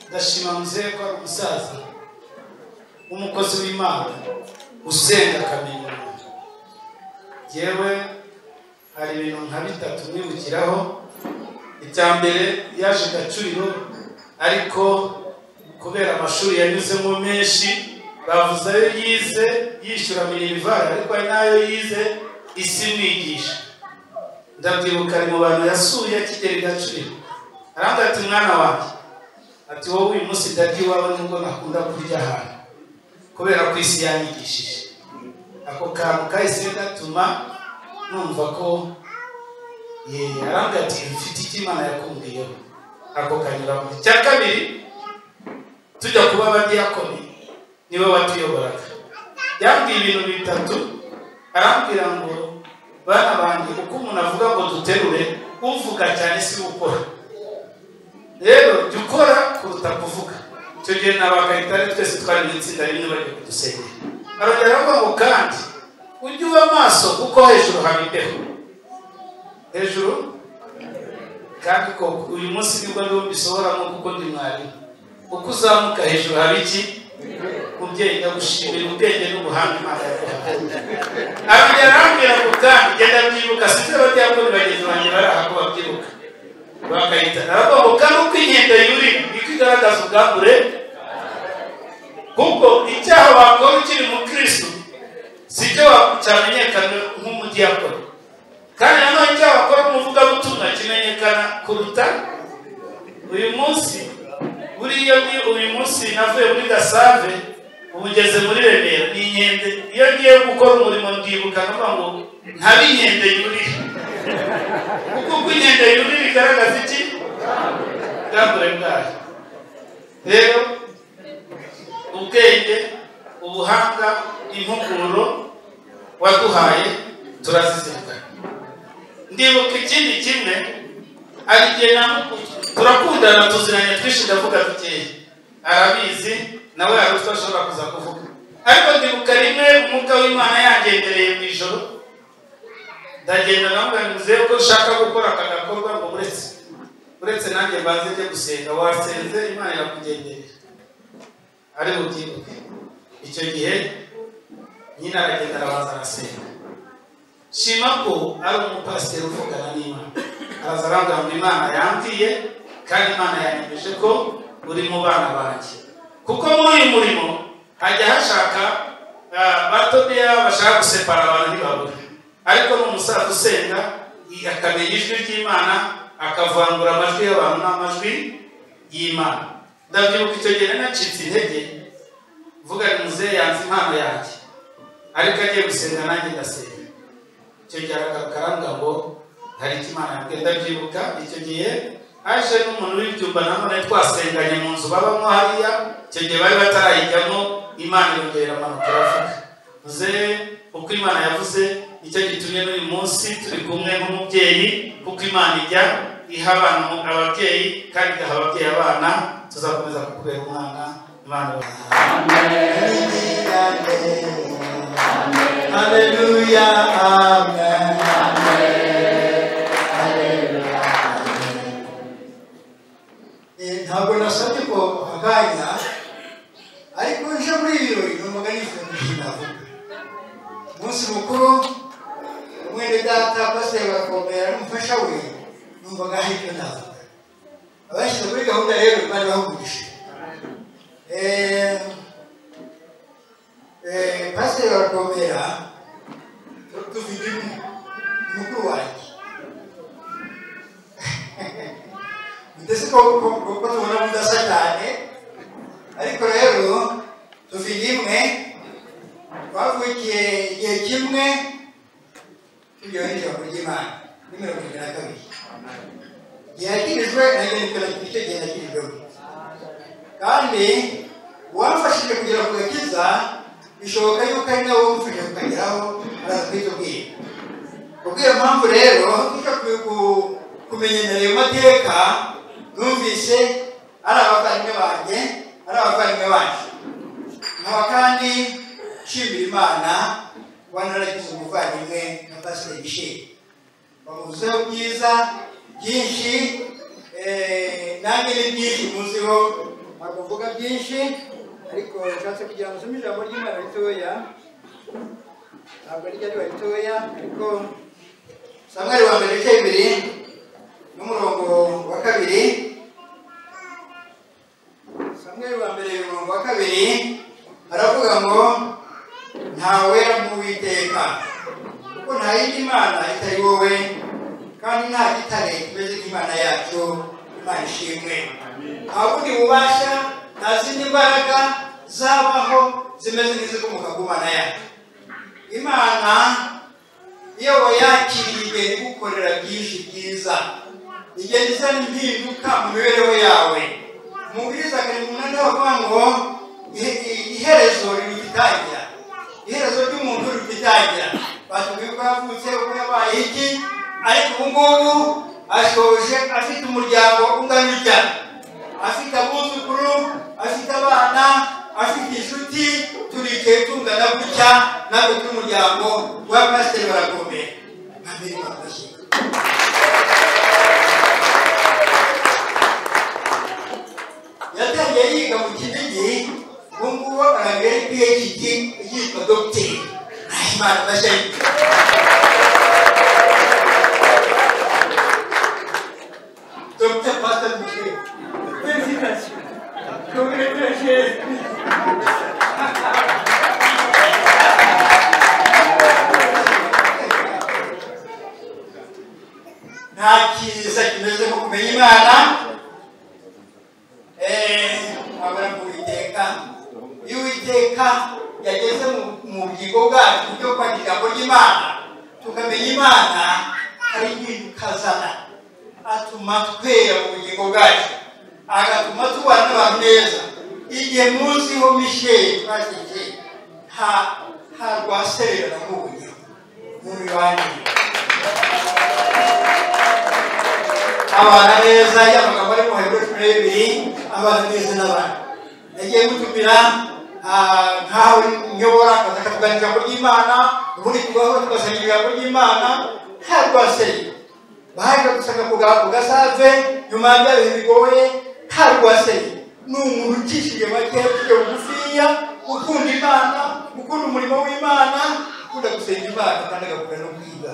Ndashima muzehe ko ari umusaza w'umukozi w'Imana usenga akamenya umuntu. Yewe hari ibintu nka bitatu mwibukiraho. Icya mbere yaje Gacuriro, ariko kubera amashuri yanyuzemo menshi bavuze ayo yize yishyura minerivare, ariko ari nayo yize isi mwigisha. Ndabyibuka ari mu bantu yasuye akigera i Gacuriro, arambwira ati mwana wanjye, ati wowe uyu munsi ndarya iwawe nubwo nakunda kurya ahantu kubera ko isi yanyigishije. Ako kantu kahise gatuma numva ko arambwira ati mfite icyo Imana yakumbwiyeho, ako kanyuramo. Icya kabiri, tujya kuba abadiyakoni niwe watuyoboraga, yambwiye ibintu bitatu. Arambwira ngo bana banjye, uko umuntu avuga ngo duterure, uvuga cyane si ukora, rero jya ukora kuruta kuvuga. Icyo gihe na ba Kayitare twese twari mu itsinda rimwe bajya kudusengera. Arongera aravuga ngo kandi ujye uba maso kuko hejuru haba imbeho, hejuru kandi koko uyu munsi nibwo ndiho mbisohoramo kuko ndi mwarimu. Uko uzamuka hejuru haba iki? Mubyeyi, ndagushimira ubwenge n'ubuhanga Imana yaguhaye. Arongera arambwira ngo kandi genda byibuka, sinzi abadiyakoni bagenzi banjye bari aha ko babyibuka bakayita. Aravuga ngo kandi uko inkende yurira niko igaragaza ubwambure, kuko icyaha wakora ukiri mu Kristo sicyo cyamenyekana nk'umudiyakoni, kandi nanone icyaha wakora umuvugabutumwa kimenyekana kuruta. Uyu munsi buriya ni uyu munsi navuye muri Gasave ubu ngeze muri Remera, ni inkende. Iyo ngiye gukora umurimo ndibuka nkavuga ngo ntabe inkende yurira, kuko uko inkende yurira igaragaza iki? Ubwambure bwayo. Rero ubwenge, ubuhanga, impuguro waduhaye turazizirikana. Ndibuka ikindi kimwe, hari igihe turakundana tuziranye twinshi, ndavuga dukeya, arabizi nawe hari utwo ashobora kuza kuvuga, ariko ndibuka rimwe umwuka w'Imana yangendereye mu ijoro, ndagenda nawe muzehe ko ushaka gukora aka gakorwa ngo uretse nanjye mbanze njye gusenga. Wasenze Imana irakugenderera, ari bubyibuke. Icyo gihe nyine aragenda arabanza arasenga. Shima ko ari umupasiteri uvugana n'Imana, araza arambwira ngo Imana yambwiye kandi Imana yanyemeje ko uri mu bana banjye, kuko muri uyu murimo hajya hashaka batobeya bashaka gusepara abantu ntibabura, ariko ni umusaza usenga akamenya ijwi ry'Imana, akavangura amajwi y'abantu n'amajwi y'Imana. Ndabyibuka icyo gihe nacitse intege mvuga ni muzehe yanze impano yanjye, ariko agiye gusenga nanjye ndasenga. Icyo gihe aragaruka ngo hari icyo Imana yambwiye. Ndabyibuka icyo gihe haje n'umuntu w'ibyumba nanone twasenganye mu nzu babamo hariya, icyo gihe bari batarayijyamo, Imana irongera iramanuka iravuga. Muzehe uko Imana yavuze nicyo gitumye n'uyu munsi turi kumwe nk'umubyeyi, kuko Imana ijya iha abantu ababyeyi kandi igaha ababyeyi abana. Tuzakomeza kukubera umwana. Imana. Haleluya, amen. Ntabwo nasabye ko akanya, ariko nje muri ibi birori numvaga nifuza kugira navuga. Umunsi mukuru umwene data pasiteri Barakomera n'umufasha we, numvaga hari icyo navuga. Abashyize muri gahunda rero Imana ibahugurije. Pasiteri Barakomera tuvuga imwe, ni mukuru wanjye. Ndetse ko tubona mudasa cyane, ariko rero tuvuga imwe, twavukiye igihe kimwe tujyaho n'ijambo ry'Imana muri 72. Igihe yakirijwe nanjye nicyo gihe nakirijwemo, kandi uwamfashije kugera ku gakiza bishoboka yuko ari nawe wamufashije kukageraho, araza kuhitubwira. Kubw'iyo mpamvu rero tujya kumenyana ayo mateka, numvise ari abavandimwe banjye, ari abavandimwe bacu. Nkaba kandi nshimira Imana kuba naragize umuvandimwe nka Pasiteri Michel. Bamuvuzeho byiza byinshi, nanjye ni byinshi muziho, ntabwo mvuga byinshi, ariko nshatse kugira ngo nsome ijambo ry'Imana ritoya, ntabwo rijya riba ritoya, ariko Samweli wa mbere ibice 2 n'umurongo wa 2. Samweli wa mbere umurongo wa 2 aravuga ngo ntawera nk'Uwiteka, kuko nta yindi Mana itari wowe, kandi nta gitare kimeze nk'Imana yacu. Imana ishimwe. Nta bundi bubasha, nta zindi mbaraga zabaho zimeze nk'izikomoka ku Mana yacu. Imana iyo wayakiriye igenda igukorera byinshi byiza, igenda izana impinduka mu mibereho yawe. Umubwiriza 8 bavuga ngo iherezo riruta itangira, iherezo ry'umuntu riruta itangira. Batubwiye uko yavutse, uko yabaye iki, ariko ubu ngubu ashoje afite umuryango ungana utya, afite abuzukuru, afite abana, afite inshuti. Turicaye tungana gutya natwe turi umuryango wa Pasiteri Barakomeye. Yatangiye yiga mu Kinigi, ubu ngubu arangije PhD yitwa Dogiteri. Imana ifashe. Docteur Pasteur Michel, félicitations. Congratulations. Nta cyiza kimeze nko kumenya Imana. Abara Uwiteka. Iyo Uwiteka yageze mu bugingo bwacu byo kwandika ijambo ry'Imana, tukamenya Imana, hari impinduka azana, atuma twera mu bugingo bwacu, agatuma tubana n'abantu neza. Igihe munsi ho Michel twashyitse nta rwaserera namubonye mu mibanire, abana neza. Y'amagambo ari mu Baheburayo 12, abana neza n'abandi. Nagiye gutumira nkaho nyobora akaza akatuganira ijambo ry'Imana, ubundi tugahora tugasangira ijambo ry'Imana nta rwaserera. Baje gusanga ku gasave nyuma ya bihe bigoye, nta rwaserera. Ni umuntu ucishije make, uciye bugufiya, ukunda Imana, ukunda umurimo w'Imana, ukunda gusenga Imana kandi agakunda no kwiga.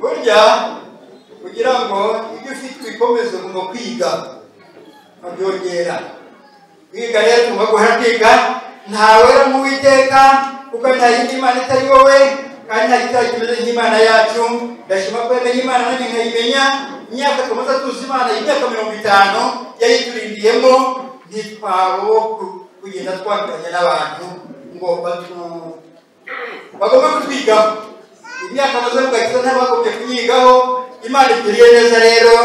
Burya kugira ngo ibyo ufite ubikomeze ugomba kwiga, ukabyongera. Kwiga rero tugomba guhora twiga. Ntawera nk'Uwiteka, kuko nta yindi Mana itari wowe, kandi nta gitare kimeze nk'Imana yacu. Ndashima ko yamenye Imana nanjye nkayimenya. Imyaka tumaze tuzi Imana, imyaka 50 yayiturindiyemo, ntitwabo kugenda twanduranya n'abantu ngo bagombe kutwigaho. Imyaka amaze mu gakiza ntabagombye kunyigaho. Imana itugiriye neza rero.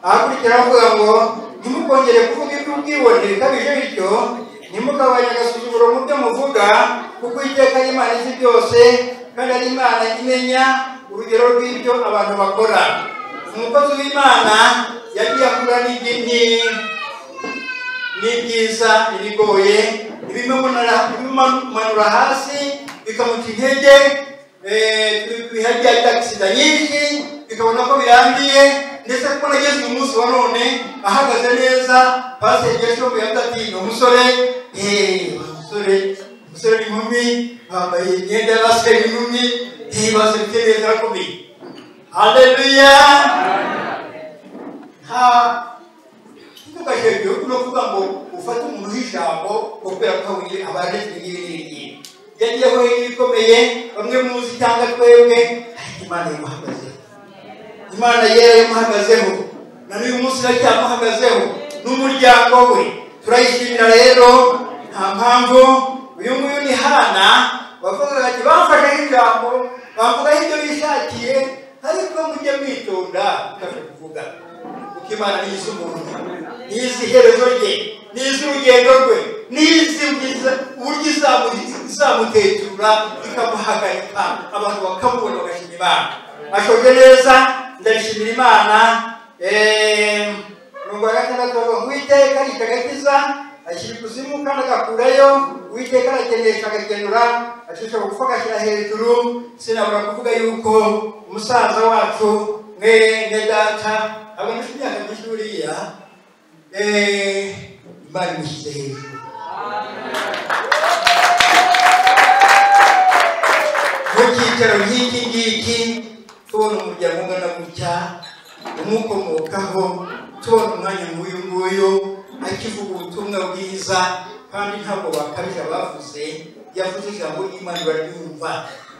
Ahakurikira avuga ngo ntimukongere kuvuga iby'ubwibone bikabije bityo, ntimugabanye agasuzuguro mu byo muvuga, kuko Uwiteka ari Imana izi byose, kandi ari Imana imenya urugero rw'ibyo abantu bakora. Umukozi w'Imana yagiye akura n'ibyiza, ibigoye, ibimumanura hasi bikamuca intege, bihagira agisida nyinshi, bikabona ko birangiye. Ndetse kuko nageze uyu munsi wa none ahagaze neza, Pasiteri Geshombo yavuze ati ni umusore, umusore n'inkumi bambaye imyenda y'abasore n'inkumi, baserutse neza arakomeye. Haleluya. Nta ntukashebe no kuvuga ngo ufate umuntu w'ijambo ngo kubera ko abanje n'ibi n'ibi. Yagiye aho ibikomeye, bamwe muzi cyangwa twebwe, ariko Imana yamuhagazeho. Imana yera yamuhagazeho, na n'uyu munsi iracyamuhagazeho n'umuryango we. Turayishimira rero. Nta mpamvu uyu nguyu ni Hana bavugaga ati bamfasheho ijambo, bamvugaho ibyo bishakiye, ariko mujye mwitonda mukabasha kuvuga, kuko Imana nizi umuntu, nizi iherezo rye, nizi urugendo rwe, nizi uburyo izamutetura ikamuhagarika, abantu bakamubona bagashima Imana. Ashoje neza, ndabishimira Imana. Umurongo wa 6 bavuga ngo Uwiteka arica agakiza, ashyira ikuzimu kandi agakurayo. Uwiteka arakenesha agakenura, acisha bugufi agashyira hejuru. Sinabura kuvuga yuko umusaza wacu mwene data abona imyaka myinshi buriya, Imana imushyize hejuru. Mu cyicaro nk'iki ngiki tubona umuryango ungana gutya, Umukomokaho tubona umwanya nk'uyu nguyu akivuga ubutumwa bwiza, kandi ntabwo bakabije abavuze, yavuze ijambo ry'Imana bararyumva.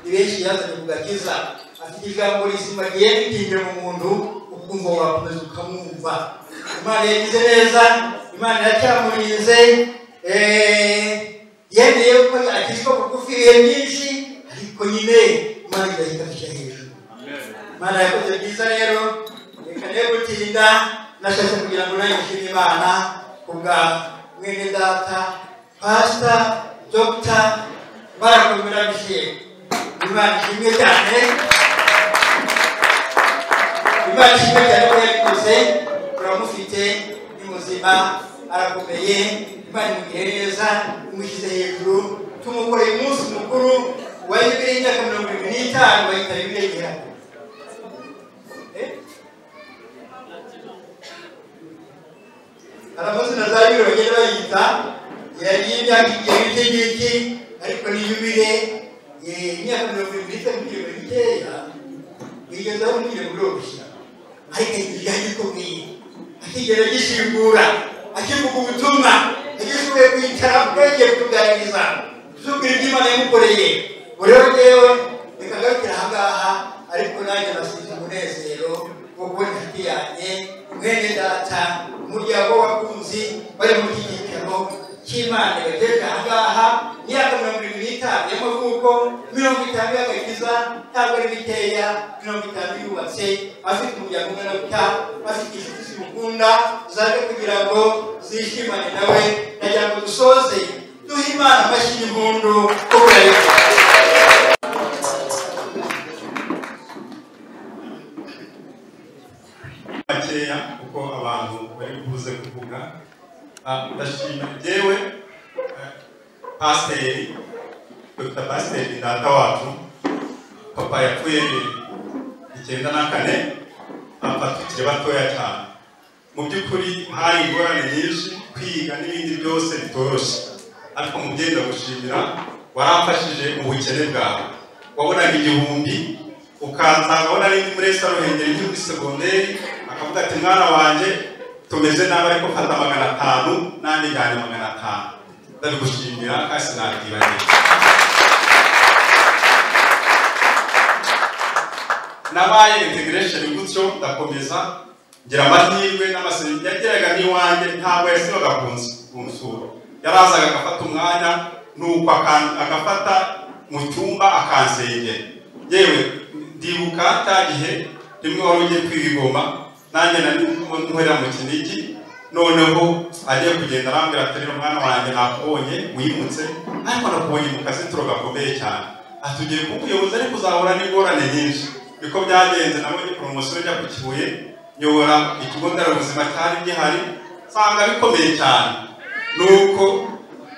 Ni benshi yazanye ku gakiza, afite ijambo rizima rigiye ritinjira mu muntu, ukumva wakomeza ukamwumva. Imana yagize neza, Imana iracyamurinze, yemeye ko akizwa bugufi ibihe byinshi, ariko nyine Imana irahita ishyira hejuru. Imana yakoze byiza rero, reka ne gutinda, nashatse kugira ngo nanjye nshime Imana kubwa mwene data Pastor Dr. Barakomera Michel. Imana ishimwe cyane, Imana ishimwe cyane ko yabikoze. Turamufite, ni muzima, arakomeye. Imana imugire neza, imushyize hejuru. Tumukoreye umunsi mukuru wa yubile y'imyaka 75, bayita yubile y'igihano. Hari amazina za yubile bagenda bayita, y'imyaka igihe iki ngiki, ariko ni yubile imyaka 75 ni mikeya, bigezaho umwire buroroshye, ariko igihe gikomeye akigera gishingura, akivuga ubutumwa, agishoboye kwicara bwenge kutuganiriza, tubwira ibyo Imana yamukoreye. Rero rero reka ngarukire aha ngaha, ariko nanjye nasize umunezero wo kubona inshuti yanjye mwene data, umuryango w'abakunzi bari muri iki cyicaro cy'Imana bagejeje aha ngaha, imyaka 75 y'amavuko, 50 y'agakiza, ntabwo ari mikeya, 50 yubatse, afite umuryango ungana gutya, afite inshuti zimukunda zaje kugira ngo zishimane nawe. Ndagira ngo dusoze duhe Imana amashyi n'impundu kuko yabikoze. Makeya kuko abantu bari buze kuvuga. Ndashima jewe Pasiteri Dr. Pasiteri data wacu, papa yapfuye 94, papa tukiri batoya cyane. Mu by'ukuri hari ingorane nyinshi, kwiga n'ibindi byose bitoroshye, ariko mubyeyi ndagushimira, waramfashije mu bukene bwawe. Wabonaga 1000 ukansanga abona n'indi muri Ruhengeri nkiri muri segonderi, akavuga ati mwana wanjye tumeze nabi, ariko fata 500 nanjye njyane 500. Ndabigushimira kandi sinabyibagiwe. Nabaye integration gutyo, ndakomeza ngira amahirwe n'amasengesho yageraga n'iwanjye, ntabwo yasibaga kunsura, yarazaga agafata umwanya, nuko agafata mu cyumba akansengera. Yewe ndibuka cya gihe rimwe wari ugiye kwiga i Goma, nanjye nari nkorera mu Kinigi, noneho agiye kugenda arambwira ati rero mwana wanjye nakubonye wimutse, ariko nakubonye mu kazitiro gakomeye cyane, ati ugiye kuba umuyobozi ariko uzahura n'ingorane nyinshi. Niko byagenze, nabonye poromosiyo njya ku Kibuye, nyobora ikigo nderabuzima cyari gihari, nsanga bikomeye cyane, nuko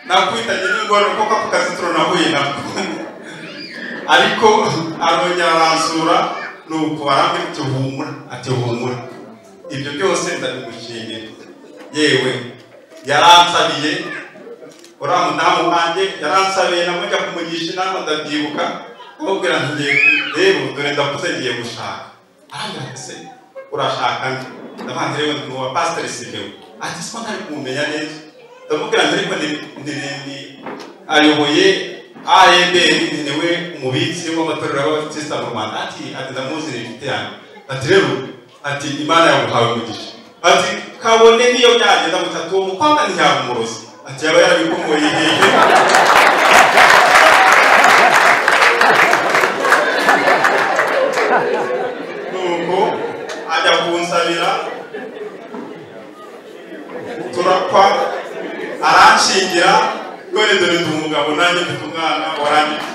nakwitanye n'ingorane kuko ako kazitiro nahuye nako, ariko arongera aransura, nuko arambwira ati humura, ati humura. Ibyo byose ndabigushimira. Yewe yaransabiye, uriya mudamu wanjye yaransabiye, nabwo njya kumugisha inama, ndabyibuka kumubwira nti rero dore ndakuze ngiye gushaka. Arambwira ati se urashaka nde? Ndavuga nti rero ndi uwa Pasiteri Simeon. Ati siko ntari kumumenya neza. Ndamubwira nti ariko ni ayoboye AEBR, ni we umubitsi w'amatorero y'Ababatisita mu Rwanda. Ati ndamuzi ni inshuti yanjye. Ati rero ati Imana yaguhawe umugisha. Ati kabone niyo byagenda mutatu uwo mukobwa ntiyaba umurozi. Ati yaba yarabikomoye hehe? Nuko ajya kunsabira, turakwa, aranshingira, none dore ndi umugabo nanjye mfite umwana warangije,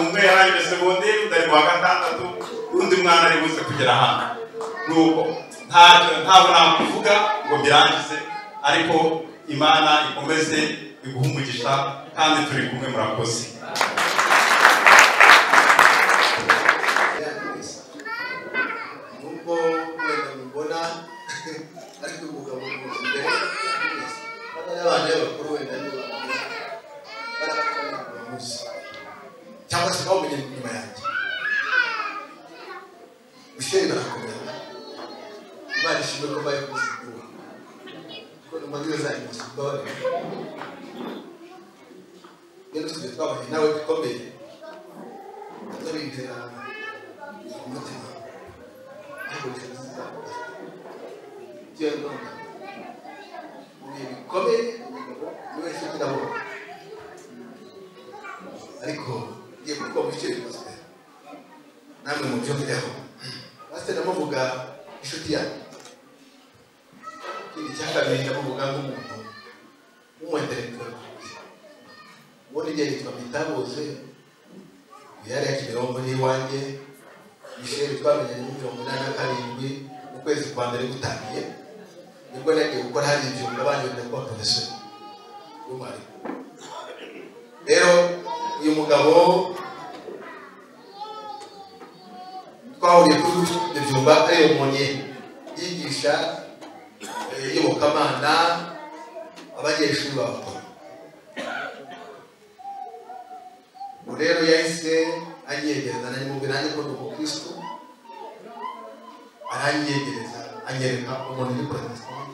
umwe yarangije segonderi, undi ari mu wa 6, undi mwana ari buze kugera hano. Nuko ntabwo nakuvuga ngo mbirangize, ariko Imana ikomeze iguhe umugisha kandi turi kumwe, murakoze. Nubwo wenda mubona ariko umugabo muzi imbere, n'abana b'abakuru wenda nibo bamuzi cyangwa se bawumenye inyuma yanjye. Michel barakomera. Kuko numva ngize za emotion mbabarira. Rero tujye twabanye nawe bikomeye tuzabintera umutima ariko bikaziza byo mu bihe bikomeye umugabo niwe nshuti nabonye ariko ngiye kuvuga mu biciro pasiteri namwe mubyumvireho. Pasiteri ndamuvuga inshuti yanjye, ikindi cya kabiri ndamuvuga nk'umuntu w'umuintellectuel. Ubundi igihe yitwa Mitabuze yari ya Kimironko n'iwanjye. Michel twamenyanye muri 87 mu kwezi kwa mbere gutangiye, nibwo nagiye gukora hari ibyumba banyohereza kuba professeur w'umwarimu. Rero uyu mugabo twahuriye kuri ibyumba ari umunye yigisha iyobokamana abanyeshuri b'abakobwa. Rero yahise anyegereza nanjye mubwira nanjye ko ndi umukristo, aranyegereza anyereka umuntu uri protestant,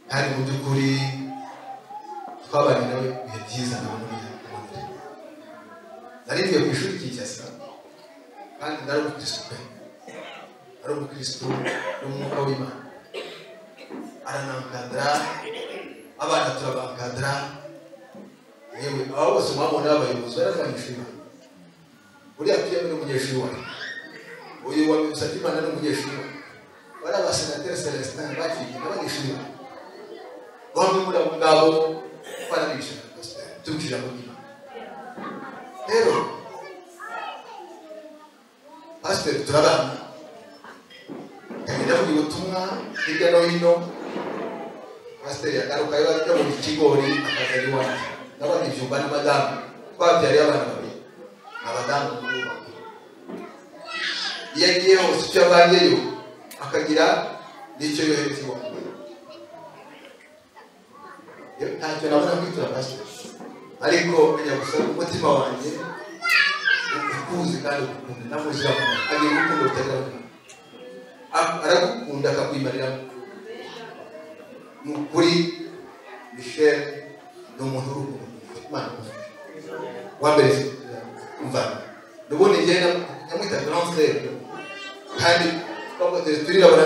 kandi mu by'ukuri twabanye nawe ibihe byiza nawe muri umuntu. Nari ngiye ku ishuri Kinshasa kandi nari umukristo pe, ari umukristo n'umwuka w'Imana, aranankadra abana turabankadra. Yewe abo bose mwabona abayobozi bari abanyeshuri banjye. Uriya Pierre ni umunyeshuri wanjye, uyu wa Musabyimana ni umunyeshuri wanjye, bari abasenateri Celestin bakiye n'abanyeshuri banjye. Bamwe muri abo ngabo twarabigishaga tubwira ijambo ry'Imana. Rero pasiteri turabana, akagenda avuga ubutumwa hirya no hino. Pasiteri yagaruka yabona ikigori akazana iwanjye. Ndabona ibyumba n'abadamu twabyariye abana babiri, abadamu bakuru. Iyo agiye hose icyo avanyeyo akagira n'icyo yohereza iwanjye. Ntacyo nabona kwitura pasiteri, ariko menya gusa umutima wanjye ukuzi kandi ukukunda. Namuzira agira urukundo rutagira urukundo, aragukunda akakwimariramo. Ni ukuri Michel ni umuntu w'urukundo Imana wa mbere umva n'ubundi njye namwita grand frère, kandi turirabura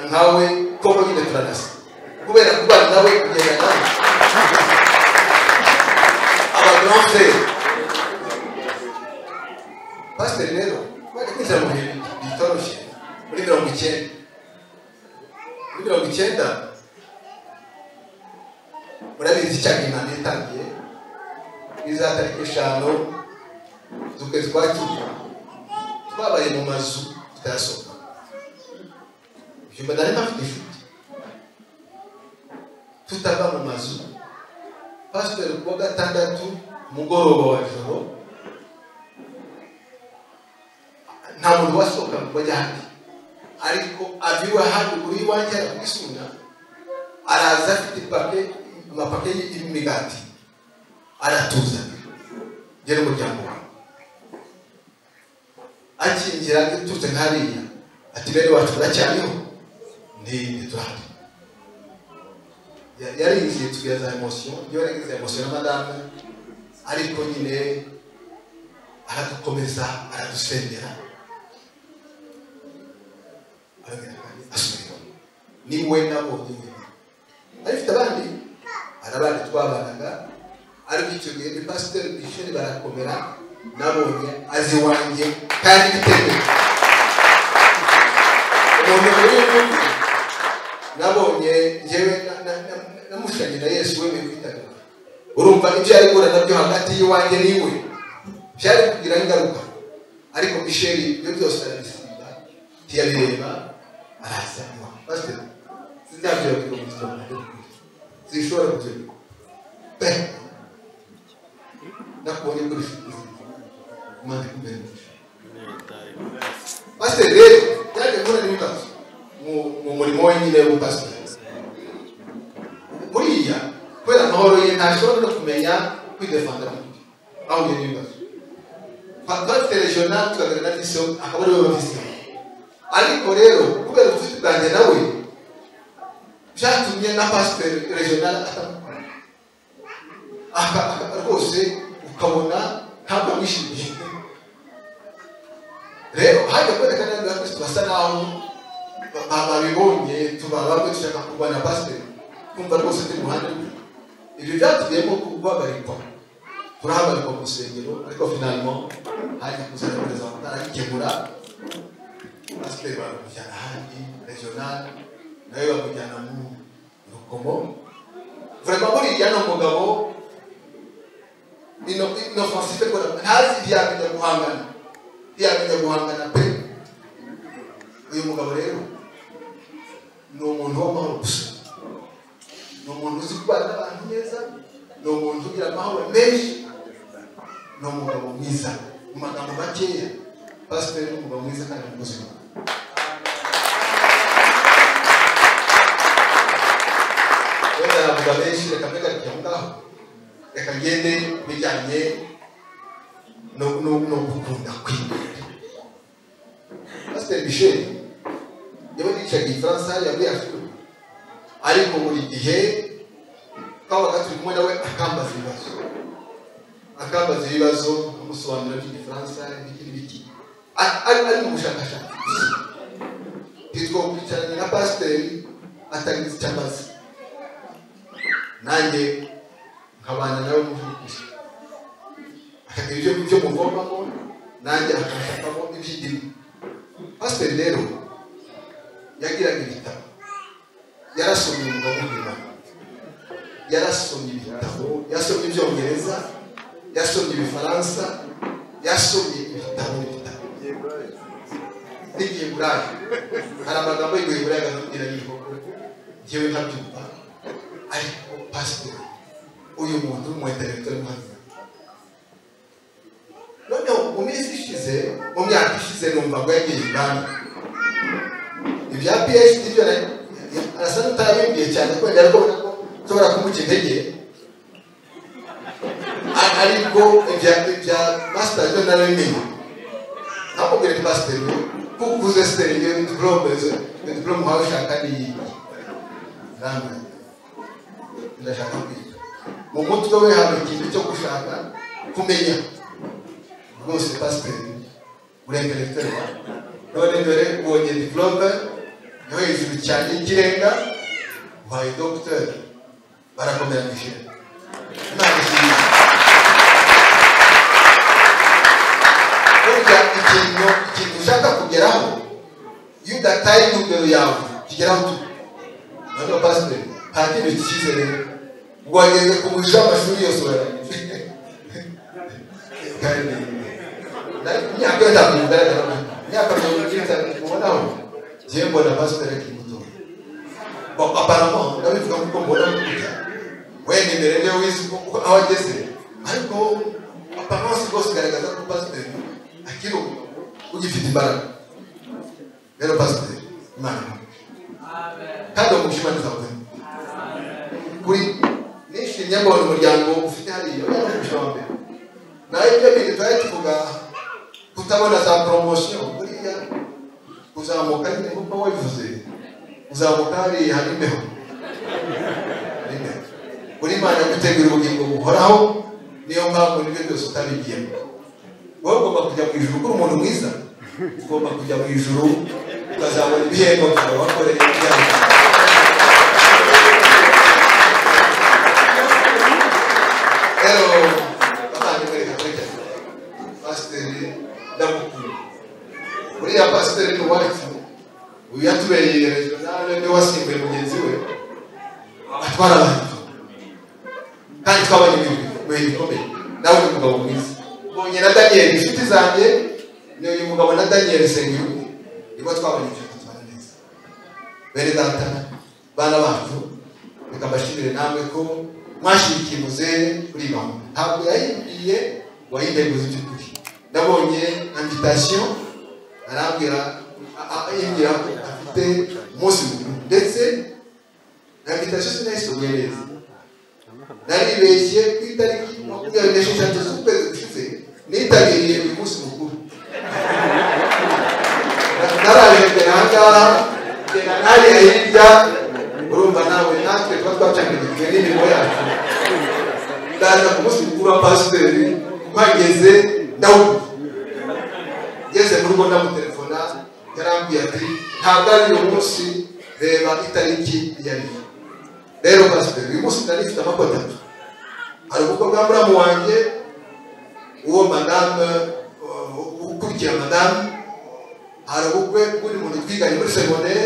nkawe koko nyine turanasa kubera kubana nawe kugenda nawe aba grand frère. Pasiteri rero bari kwinjira mu bihe bitoroshye muri 90 muri 90 murabizi icyago Imana yatangiye iza tariki 5 z'ukwezi kwa 10 twabaye mu mazu tutayasohoka. Ibyumba nari mpafite inshuti tutava mu mazu. Pasiteri kuwa gatandatu mugoroba wa joro nta muntu wasohoka ngo ajye ahandi, ariko aviwe ahandi kuri iwanjye arakwisuna, araza afite ipake amapake y'imigati aratuzanira njye n'umuryango wawe. Akingira duturutse nk'hariya ati bene wacu baracyariho ntiturahari. Yarinjiye tugira za emotion, njyewe nagize emotion na madame, ariko nyine aradukomeza aradusengera arongera kandi asubira. Ni we nabonye wenyine, arifite abandi hari abandi twabanaga, ariko icyo gihe ni pasiteri Michel Barakomera nabonye azi iwanjye kandi bitemewe. Umuntu muri nabonye njyewe namushanye na Yesu wemeye kwitanga. Urumva ibyo yari guhura nabyo hagati y'iwanjye n'iwe byari kugira ingaruka, ariko Michel ibyo byose arabisimba ntiyabireba araza iwawe. Pasiteri sinzabyibagirwa mu gitondo, sinshobora kubyibagirwa pe. Nakubonye kuri Imana ikumbere umugisha. Pasiteri rero yaje guhura n'ibibazo mu murimo we nyine w'ubupasiteri. Buriya kubera amahoro ye ntashobora no kumenya kwidefanda ahuye n'ibibazo. Twafite regional tukagira na vision, akaba ariwe wa vision. Ariko rero kubera ubucuti bwanjye nawe Byatumye na pasiteri regional atamukunda rwose, ukabona ntabwo amwishimiye. Rero hajya kuboneka n'abandi bakristo basa naho babibonye, tuba bamwe dushaka kurwanya pasiteri, kumva rwose ndi mu ruhande rwe. Ibyo byatuvuyemo guhagarikwa, turahagarikwa mu rusengero. Ariko finalement haje kuzana perezida aragikemura, pasiteri baramujyana ahandi, regional nawe bamujyana mu Rukomo. Vraiment buriya ni umugabo inoffensif, ntazi, ntiyamenya guhangana, ntiyamenya guhangana pe. Uyu mugabo rero ni umuntu w'amahoro gusa, ni umuntu uzi kubana n'abantu neza, ni umuntu ugira amahoro menshi, ni umugabo mwiza. Mu magambo makeya, pasiteri ni umugabo mwiza kandi umukozi w'Imana. Wenda navuga menshi, reka mbegarike aho ngaho, reka ngende bijyanye no gukunda kwiga. Pasiteri Michel yewe nicaga igifaransa hariya muri Afurika, ariko buri gihe twabaga turi kumwe nawe akambaza ibibazo, akambaza ibibazo, amusobanurira by'igifaransa, ibiki n'ibiki, ari mu bushakashatsi gusa. Ntitwakwicaranye na pasiteri atagize icyo ambaza, nanjye nkabana nawe mu by'ukuri, akagira ibyo muvomamo, nanjye akanshakamo iby'indimi. Pasiteri rero yagiraga ibitabo, yarasomye, umugabo w'Imana yarasomye ibitabo, yasomye ibyongereza, yasomye ibifaransa, yasomye ibitabo n'ibitabo n'igiheburayo. Hari amagambo y'igiheburayo akazamubwira yiho, njyewe nkabyumva. Ariko pasiteri, uyu muntu w'umu intellectuel muhamya, noneho mu minsi ishize, mu myaka ishize, numva ngo yagiye Uganda, ibya PhD byo arasa n'utarabimbwiye cyane, kubera ariko ubona ko nshobora kumuca intege, ariko ibya master byo narabimenye. Nkamubwira ati: "Pasiteri, kuko uze seri iyo diplôme, iyo diplôme wawe ushaka ni iyi?" Arambwira: "Ndashaka kwiga." Mu mutwe we haba ikintu cyo gushaka kumenya rwose. Pasiteri, uri intellectuel, none dore ubonye diplôme yo hejuru cyane y'ikirenga, ubaye docteur, barakomera. Michel, Imana ishimwe. Burya ikintu ushaka kugeraho, iyo udataye intumbero yawe, kigeraho tu. Noneho pasiteri nta kindi cyizere, wageze ku mwisho w'amashuri yose, urarangije, kandi imyaka yo ntabwo igaragara, imyaka 95 mubonaho. Njyewe mbona pasiteri akiri muto. Bon, apparemment ndabivuga kuko mbona gutya, wenda imbere niyo wizi aho ageze, ariko apparence rwose igaragaza ko pasiteri akiri umugabo ugifite imbaraga. Rero pasiteri, Imana kandi umugisha, Imana izaguhe. Kuri nishimye mbona umuryango ufite hariya, uriya ni umugisha wa mbere. Naho ibyo bintu twari tuvuga, kutabona za promotion, buriya kuzamuka nyine nk'uko wabivuze, kuzamuka hariya hari imbeho, hari imbeho. Buri Imana gutegura ubugingo buhoraho, niyo mpamvu n'ibyo byose utabigiyemo. Wowe ugomba kujya mu ijuru, uri umuntu mwiza, ugomba kujya mu ijuru ukazabona ibihembo byawe wakoreye ibyawe. Rero bavandimwe, reka tureke pasiteri, ndamukunda. Uriya pasiteri ni uwacu, uyu yatubereye regional, niwe wasimbuye mugenzi we, atwara abantu kandi twabonye ibintu bihe bikomeye. Nawe ni umugabo mwiza. Mbonye na Daniel, inshuti zanjye ni uyu mugabo na Daniel Sengiyumva, nibwo twabonye ibyo batwara neza. Bene data, bana bacu, reka mbashimire namwe ko mwashyigikiye muzehe kuri gahunda. Ntabwo yayimbwiye wayinteguza, by'ukuri nabonye invitation, arambwira, yimbwira ko afite umunsi mukuru, ndetse na invitation sinayisomye neza, naribeshye. Ku itariki 26 z'ukwezi gushize nitabiriye uyu munsi mukuru, naraje ngera ahangaha, ngera n'hariya hirya. Urumva nawe natwe tuba twacangirijwe n'imirimo yacu. Ndaza ku munsi mukuru wa pasiteri, mpageze ndawuguye. Ngeze mu rugo ndamutelefona, yarambwiye ati ntabwo ari uyu munsi, reba itariki iyo ari yo. Rero pasiteri, uyu munsi nari mfite amakwe atatu. Hari ubukwe bwa muramu wanjye, uwo madame ukurikira madame, hari ubukwe bw'undi muntu twiganye muri segonderi,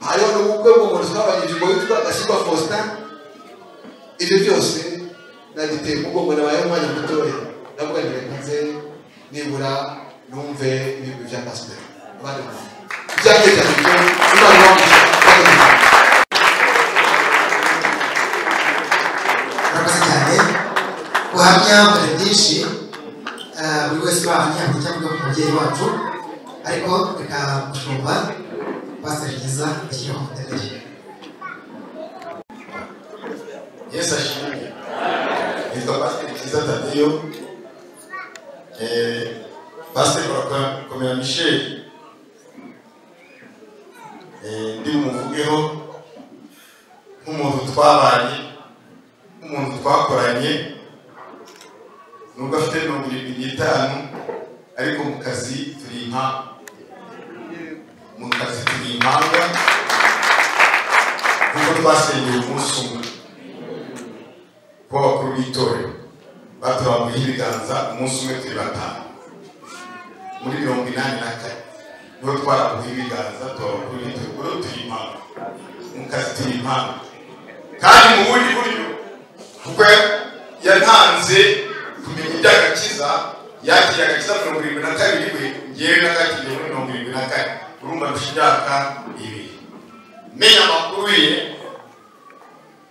hariho n'ubukwe bw'umuntu twabanye ngo witwa Gasigwa Faustin. Ibyo byose nabiteye umugongo, nabaye umwanya mutoya, ndavuga nti reka nze nibura numve ibintu bya pasiteri. Abandi bantu ibyanjye cyane byo Imana ibahe. Murakoze cyane guhamya muri byinshi. Buri wese wahamya icyo avuga ku mubyeyi wacu, ariko reka mushumba pasiteri Byiza ashyiraho umutemeri. Yesu ashimwe. Nitwa Pasiteri Byiza Tadeyo. Pasiteri Barakomera Michel, ndi bumuvugeho nk'umuntu twabanye, nk'umuntu twakoranye, nubwo afite 75, ariko mu kazi turi impanga. Mu kazi turi impanga kuko twasengeye umunsi umwe kuba abakuru b'itorero baturambuyeho ibiganza umunsi umwe turi batanu muri 84, niho twarambuyeho ibiganza tuba abakuru b'itorero. Rero turi impanga mu kazi, turi impanga kandi mu bundi buryo, kuko yatanze kumenya iby'agakiza. Yakiriye agakiza 72, we ngewe nakakiriye muri 74, urumva ndusha imyaka 2. Menya amakuru ye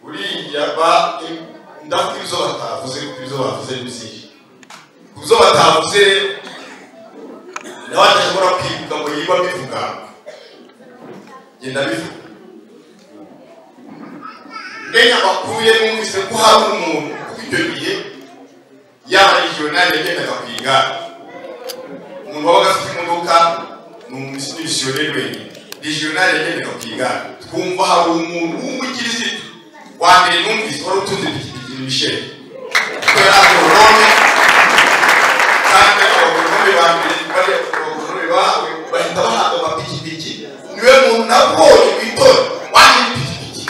uriya ba ndavuga ibyo batavuze, kuko ibyo bavuze ni byinshi. Ku byo batavuze nawe adashobora kwibuka ngo yiba abivuga, genda bivuga. Menya amakuru ye, numvise ko hari umuntu, kuko icyo gihe yaba regional yagendaga ku igare, umuntu wabaga afite imodoka ni umumisiyoneri wenyine. Regional yagendaga ku igare, twumva hari umuntu w'umukirisitu wa mbere numvise wari utunze ipikipiki ni Michel, kuko yari agoronome, kandi abagoronome ba mbere bariya abagoronome bahawe bahita bahabwa amapikipiki. Niwe muntu nabonye mu itora waje n'ipikipiki.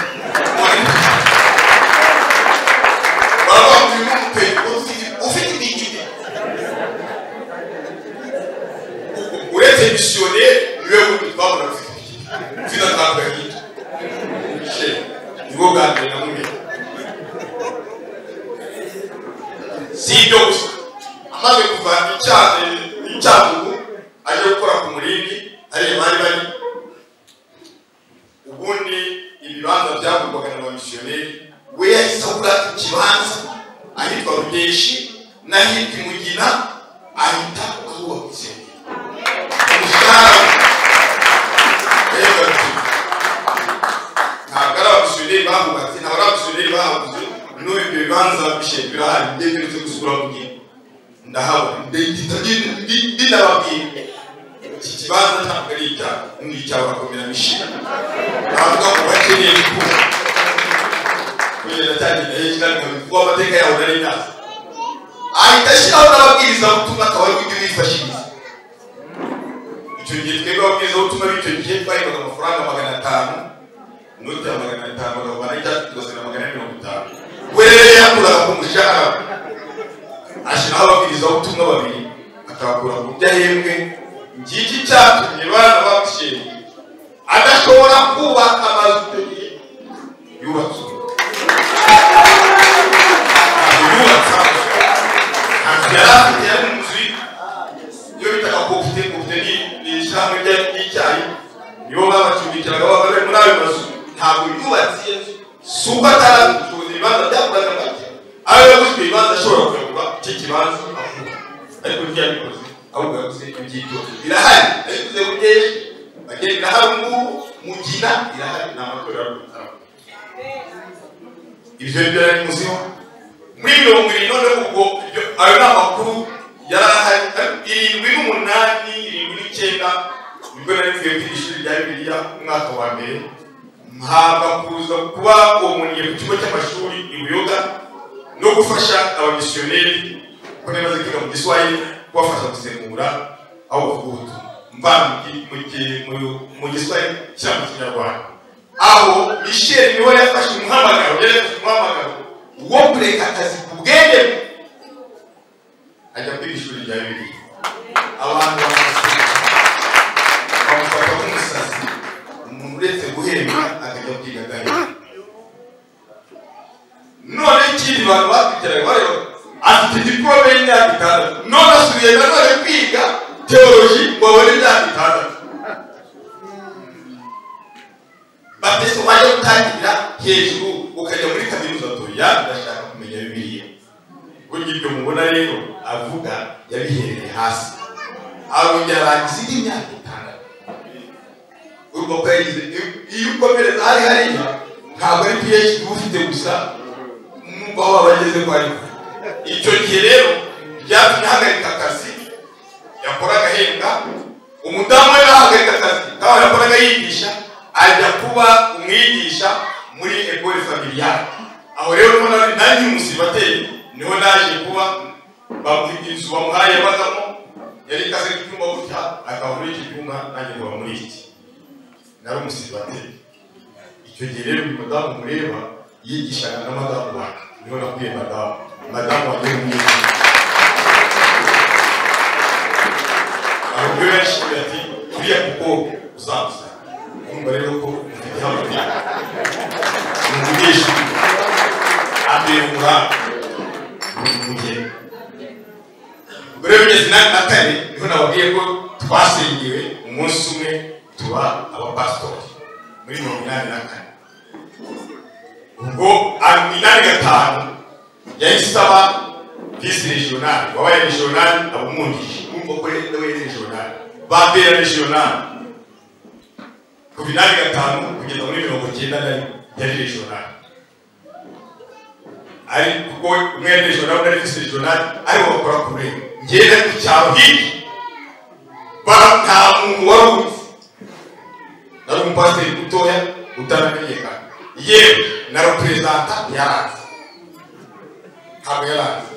Baravuga ngo uyu ni umupenzi ufite ipikipiki, uretse misiyoneri niwe wundi twabona ufite ipikipiki, ufite akantu gahita. Michel nibwo bwa mbere namumenye. Si ibyo gusa, amaze kuva icyangugu aje gukora ku Murindi, ariyo bari bari ubundi ibibanza byagurwaga na ba misiyoneri, we yahise agura ikibanza ahitwa Rugeshi n'ahitwa Mugina, ahita ahubaka insengero. Umushahara ntabwo ari abamisiyoneri bahubatse, ntabwo ari abamisiyoneri bahaguze. N'ubu ibyo bibanza Michel birahari, ndemeretse gusura Mugina ndahabona, ndinababwira iki kibanza ntabwo ari icya ni icya Barakomera Michel. Navuga ngo bakeneye gukura kugenda cyagenda henshi, kandi nkabivuga amateka yaho nari nyazi. Ahita ashyiraho n'ababwirizabutumwa, akaba ari ujya ubifashiriza. Icyo gihe twebwe ababwirizabutumwa b'icyo gihe twahebaga amafaranga 500, inoti ya 500 bakavana icyatsi tugasanga 450. We rero yakuraga ku mushahara, ashyiraho ababwirizabutumwa babiri, akabakura ku byo ahembwe. Ngiki cyatumye bana ba Michel adashobora kubaka amazu icyo gihe yubatse. Yubatse amazu yari afite, yari mu nzu iyo bitaga kopite. Kopite ni ishyirahamwe ry'icyayi, nibo babacumbikiraga baba bari muri ayo mazu. Ntabwo yubatse iyo nzu, si uko atarafite ubushobozi, ibibanza byaguraga make, ayo yaguzwe ibibanza ashobora kuyagura icyo kibanza akubaka, ariko ntiyabikoze, ahubwo yaguze iby'itorero. Birahari, yabiguze Rugeshi, bagenda irahari ngubu, Mugina irahari, ni amatorero ariko. Ibyo byo yari muziho muri 70. Noneho ubwo ayo ni amakuru yari ahari. 78, 79 nibwo nari mvuye kwiga ishuri rya Bibiliya umwaka wa mbere, Mpabwa kuza kuba umuniye ku kigo cy'amashuri i Buyoga no gufasha abamisiyoneri ko nemaze kwiga mu Giswahili, kubafasha gusemura aho bavuga ubutumwa mva mu Giswahili cyangwa mu Kinyarwanda. Aho Michel niwe yafashe umuhamagaro, yari yafashe umuhamagaro wo kureka akazi ku bwenge ajya kwiga ishuri rya Bibiliya. Abantu bamufata nk'umusazi, umuntu uretse guhembwa akajya kwiga gahera. None ikindi bantu bakwiteraga bareba afite diplome y'imyaka 6, none asubiye nanone kwiga teoloji ngo abone imyaka 6. Batese wajya gutangirira hejuru ukajya muri kaminuza toya, ndashaka kumenya Bibiliya. Burya ibyo mubona rero avuga yabihereye hasi, arongera arangiza indi myaka 6. Urumva ko yagize iyo ukomereza hari hariya ntabwo ari PhD uba ufite gusa, mwumva aho bageze ko ariko. Icyo gihe rero byatumye ahagarika akazi yakoraga ahembwa, umudamu we ahagarika akazi kandi yakoraga yigisha, ajya kuba umwigisha muri Ecole Familiale. Aho rero niho nanjye umusibateri niho naje kuba inzu bamuhaye yabagamo yari ikaze icyumba gutya, akaba muri iki cyumba nanjye nkaba muri iki, nari umusibateri. Icyo gihe rero uyu mudamu mureba yigishaga na madamu wanjye, niho nakwiye madamu wanjye w'umwigisha. Aho niho yashimye ati uriya mukobwa uzamusa. Urumva rero ko mufite amateka, ni umunyeshuri ambere umuhanga, ni umugeni. Ubwo rero bigeze na kane niho nababwiye ko twasengewe umunsi umwe tuba abapasitori muri 84. Ubwo 85 yahise aba visi regional, wabaye regional abumwungirije, urumva ko nawe yari regional, bambera regional kuva 85 kugeza muri 91 yari regional. Ari kuko umwe yari regional undi ari visi regional, ariko bakora kure ngenda ku cyaro hirya nta muntu wari uzi, nari umupasiteri mutoya utaramenyekana, yewe na reperezanta yaranze, ntabwo yaranze.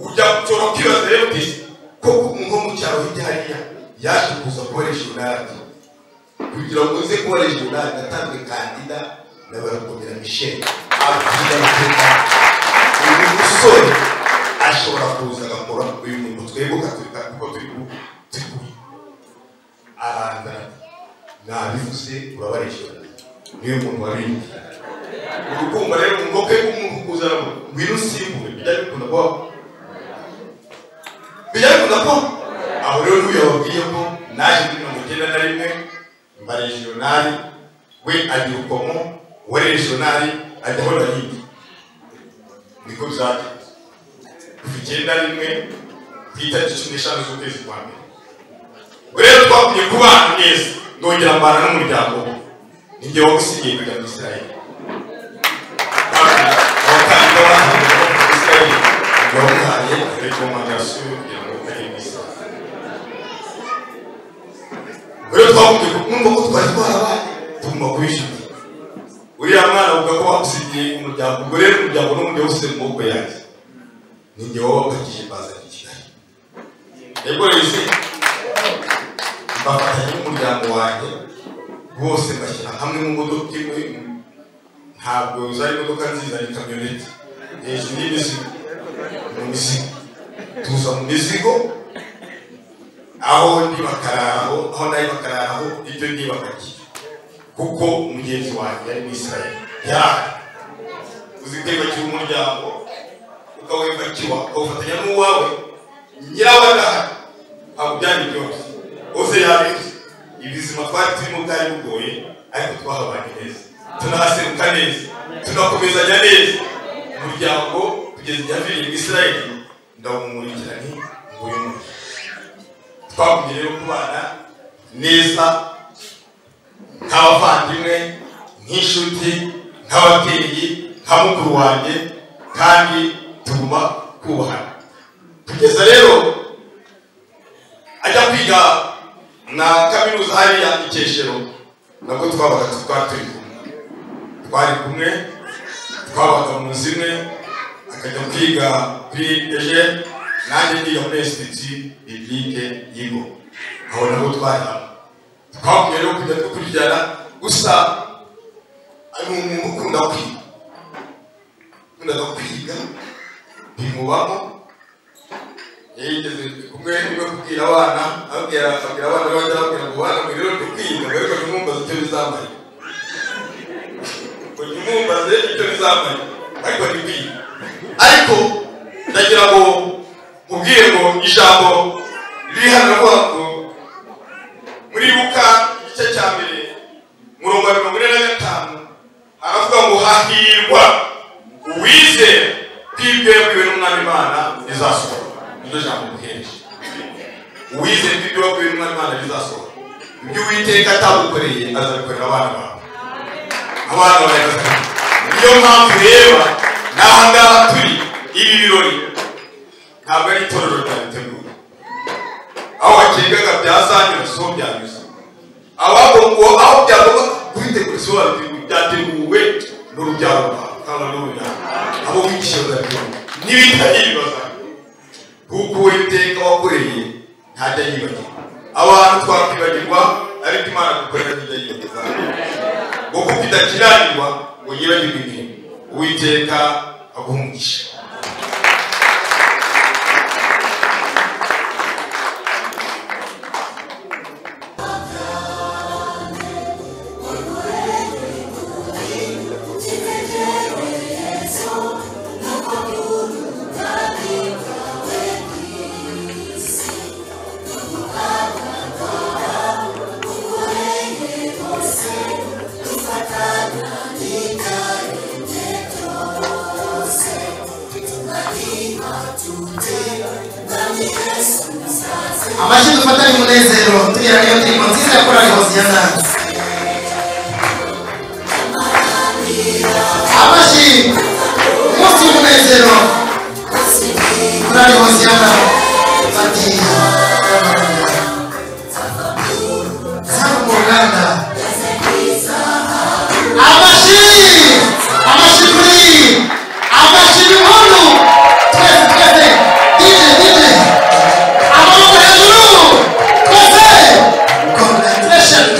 Ujya ushobora kwibaza rero uti koko umuntu wo mu cyaro hirya hariya yaje kuza kuba regional? Kugira ngo nze kuba regional natanzwe kandida na Barakomera Michel, abwira amateka uyu musore ashobora kuza agakora uyu muntu twebwe Gatolika kuko turi kumwe. Aranzana nabivuze uraba regional, niyo muntu wabimbwiye. Urukumva rero umwuka w'umuntu kuzana ngo ngwino usimbure, bijya bikunda kubaho, bijya bikunda ko aho rero n'uyu yababwiye ko naje muri 91 mba regional, we agira ukomo, we regional ajya aho narindi, niko byagenze. Kuva 91 ku itariki 15 z'ukwezi kwa mbere rero twakwiye kubana neza, ndongera mbana n'umuryango we, ninjye wagusigiye kujya mu Israel. Abakandida bahawe mu Israel bamuhaye rekomandasiyo kugira ngo ajye mu Israel. Rero twakwiye kumva ko twari twarabaye tugomba kuba inshuti. Uriya mwana avuga ko bamusigiye umuryango, ubwo rero umuryango n'ubundi wose mu maboko yanjye, ninjye wabapakije bazana i Kigali. Yego rero mbafatanya n'umuryango wanjye bose bashyira hamwe mu modoka imwe, ntabwo zari imodoka nziza, ni kamyoneti hejuru y'imizigo, mu mizigo tuza mu mizigo, aho ndi bakararaho, aho nari bakararaho, ibyo ndi bakagira, kuko mugenzi wanjye yari mu Israel. Yarahari uzikwibakira umuryango ukawibakiwa ukawufatanya n'uwawe, nyirawe adahari ntabwo byari byoroshye. Ose yabivuze ibizima twari turimo bwari bugoye, ariko twahabanye neza, tunahaseruka neza, tunakomezanya neza umuryango kugeza igihe aviriye mu Israel. Ndawumurikira nti nguyu muntu. Twagumye rero kubana neza nk'abavandimwe, nk'inshuti, nk'ababyeyi, nka mukuru wanjye, kandi tuguma kubahana kugeza rero ajya kwiga na kaminuza hariya Ikeshero, nabwo twabaga twari turi kumwe. Twari kumwe, twabaga mu nzu imwe, akajya kwiga kuri eje, nanjye niga muri Institut Biblique y'Ingo. Aho naho twari hamwe. Twagumye rero kujya dukurikirana, gusa ari umuntu ukunda kwiga. Ukundaga kwiga, bimubamo. Yigeze kumwe niwe kubwira abana, ababwira abana bajya babwira ngo bana mwe rero kwiga, ariko ntimumbaze icyo bizamarira. Ngo ntimumbaze icyo bizamarira, ariko ni kwiga. Ariko ndagira ngo mubwire ngo ijambo riri hano riravuga ngo muri Luka igice cya mbere umurongo wa 45 haravuga ngo hahirwa uwizera ko ibyo yabwiwe n'Umwami Imana bizasohora. Niryo jambo muhereje. Uwizera ko ibyo wabwiwe n'Umwami Imana bizasohora. Ibyo Uwiteka atagukoreye azabikorera abana bawe. Abana bawe bazabikora. Niyo mpamvu reba n'aha ngaha turi ibi birori ntabwo ari itorero ryabiteguye. Aho wakengaga byazanyura siho byanyuze. Ababo aho byagomba kubitegura siho babiteguye, byateguwe n'urubyaro rwawe. Haleluya. Abo wigisha bazabitegura. N'ibitari bazabikora. Kuko Uwiteka wakoreye ntajya yibagirwa. Abantu twakwibagirwa ariko Imana dukorera ntijya yibagirwa. Ngo kuko idakiranirwa ngo yibagirwe imirimo. Uwiteka aguhe umugisha. Amashyi dufatane umunezero tugira niyo ndirimbo nziza ya korali Hoziyana. Amashyi umunsi w'umunezero korali Hoziyana bati hano mu ruganda. Amashyi amashyi kuri amashyi y'impundu twese twese DJ DJ amaboko hejuru twese congratulations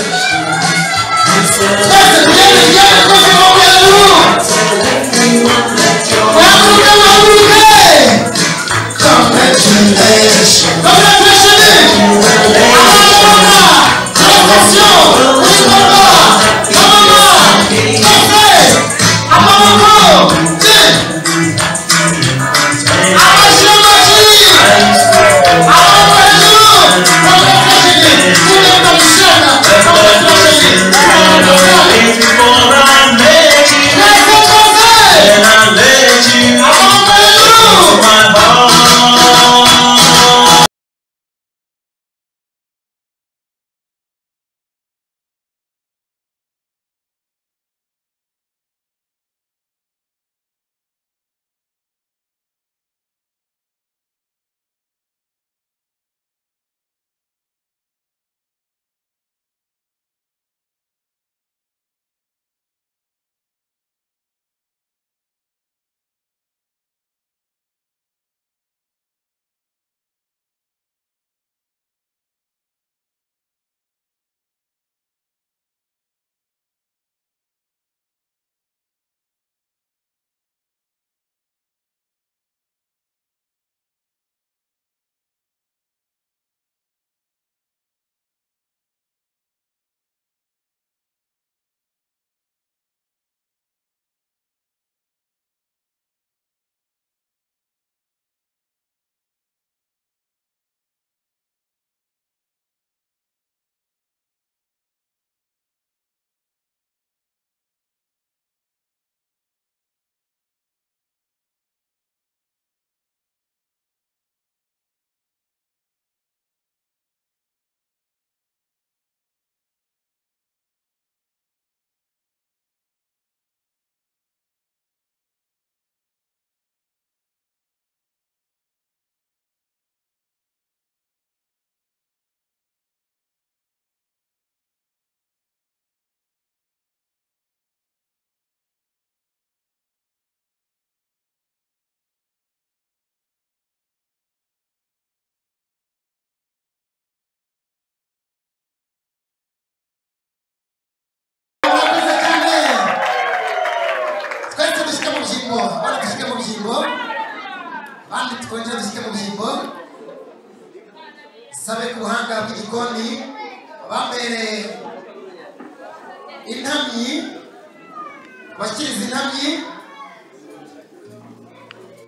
twese tugende tugende twese amaboko hejuru. byimbo, abana dushyike mu byimbo, abandi twongere dushyike mu byimbo. Sabe ku buhanga bw'igikoni bambereye intamyi, bashyikiriza intamyi,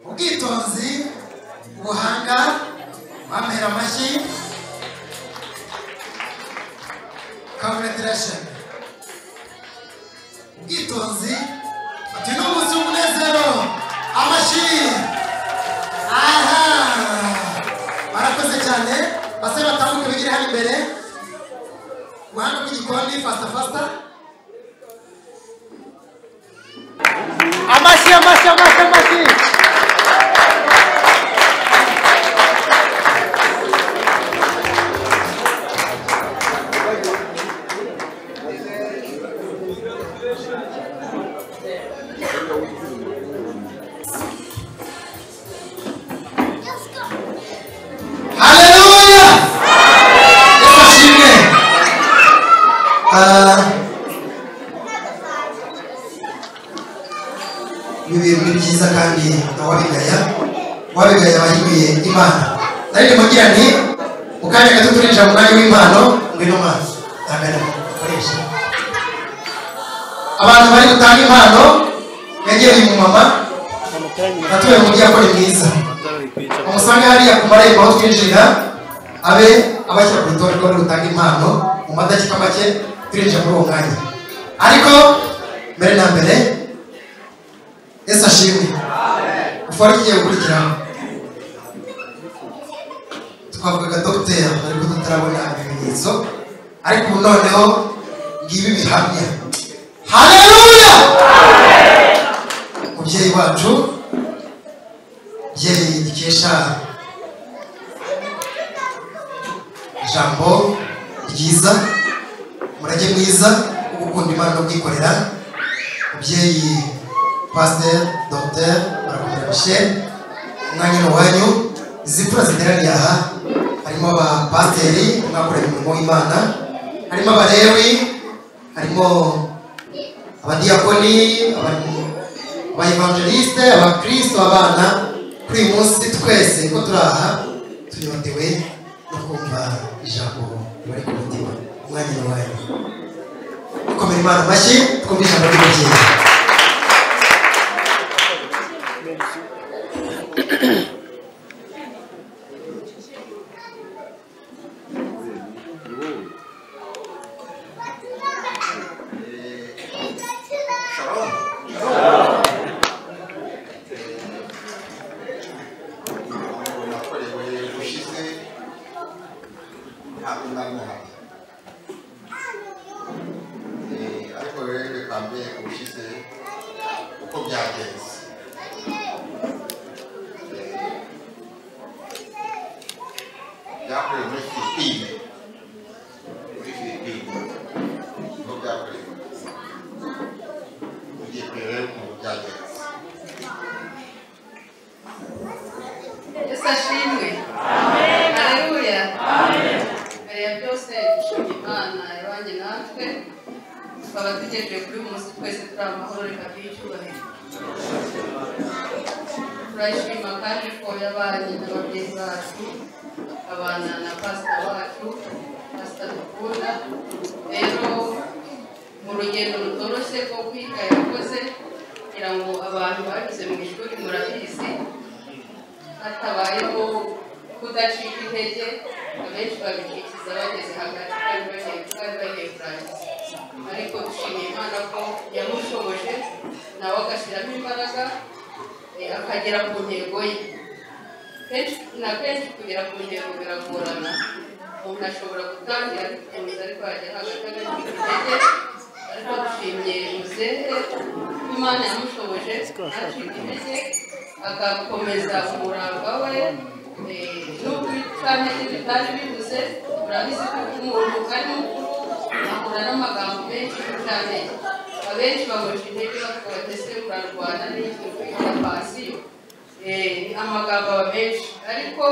ubwitonzi, ubuhanga, bamera amashyi. Congratulations. Ubwitonzi, ati ni umunsi w'umunezero, amashyi. Aha, barakoze cyane. Basore batambuke bigire hano imbere. Ubuhanga bw'igikoni, fasta fasta. Amashyi, amashyi, amashyi, amashyi. Haleluya! Yesu ashimwe. Ibi bintu ni byiza kandi ntawabigaya, uwabigaya aba ahimuye Imana. Nari ndimo ngira nti mu kanya gato turinjira mu mwanya w'impano, ngwino mazi ntagana ukoresha. Abantu bari gutanga impano yegereye umumama natuye mu mujyi mwiza, umusange hariya ku marembo aho twinjirira, abe abashyira ku rutonde rw'abari gutanga impano. Mu madakika make turinjira muri uwo mwanya, ariko mbere na mbere Yesu ashimwe. Ufari kigiye gukurikiraho, twavugaga dogiteri ariko tutarabona ibimenyetso, ariko ubu noneho ngibi bihamya. Haleluya! Mubyeyi wacu, mubyeyi dukesha ijambo ryiza, umurage mwiza wo gukunda Imana no kwikorera, mubyeyi Pasteur Dr Barakomera Michel, umwanya ni uwanyu. Izi mfura ziteraniye aha harimo abapasiteri mwakorera umurimo w'Imana, harimo abalewi, harimo abadiyakoni, abaevangeliste, abakristo, abana. Kuri uyu munsi twese ko turi aha tunyotewe no kumva ijambo ribari ku mutima. Umwanya ni uwanyu. Dukomere Imana amashyi, twumve ijambo ry'umubyeyi. Shalom. Nakorewe ushize ntabwo nari muhari, ariko rero reka mbe ushize uko byagenze. Byakorewe muri Filipine, muri Filipine niho byakorewe. Ugiye kureba rero ukuntu byagenze. Yesu ashimwe. Haleluya. Mbere ya byose dushima Imana yabanye natwe, tukaba tugejeje kuri uyu munsi twese turi amahoro, reka duhe icyubahiro. Turashima kandi ko yabanye n'ababyeyi bacu, abana na pasita wacu, pasita dukunda. Rero mu rugendo rutoroshye rwo kwiga yakoze, kugira ngo abantu banyuze mu ishuri murabizi, hatabayeho kudacika intege, abenshi babicikiza bageze hagati kandi bagiye kurangiza. Ariko dushimiye Imana ko yamushoboje nawe agashyiramo imbaraga, akagera ku ntego ye. Kenshi na kenshi kugera ku ntego biragorana, umuntu ashobora gutangira abikomeza ariko yagera hagati agacika intege. Ariko dushimye muzehe Imana yamushoboje ntacike intege, agakomeza umurava we. Nubwo ibicantege bitari bibuze, murabizi ko umuntu ari mukuru ahura n'amagambo menshi y'ibicantege. Abenshi bamuca intege bavuga bati ese murarwana n'iki kwiga pansiyo, amagambo aba menshi. Ariko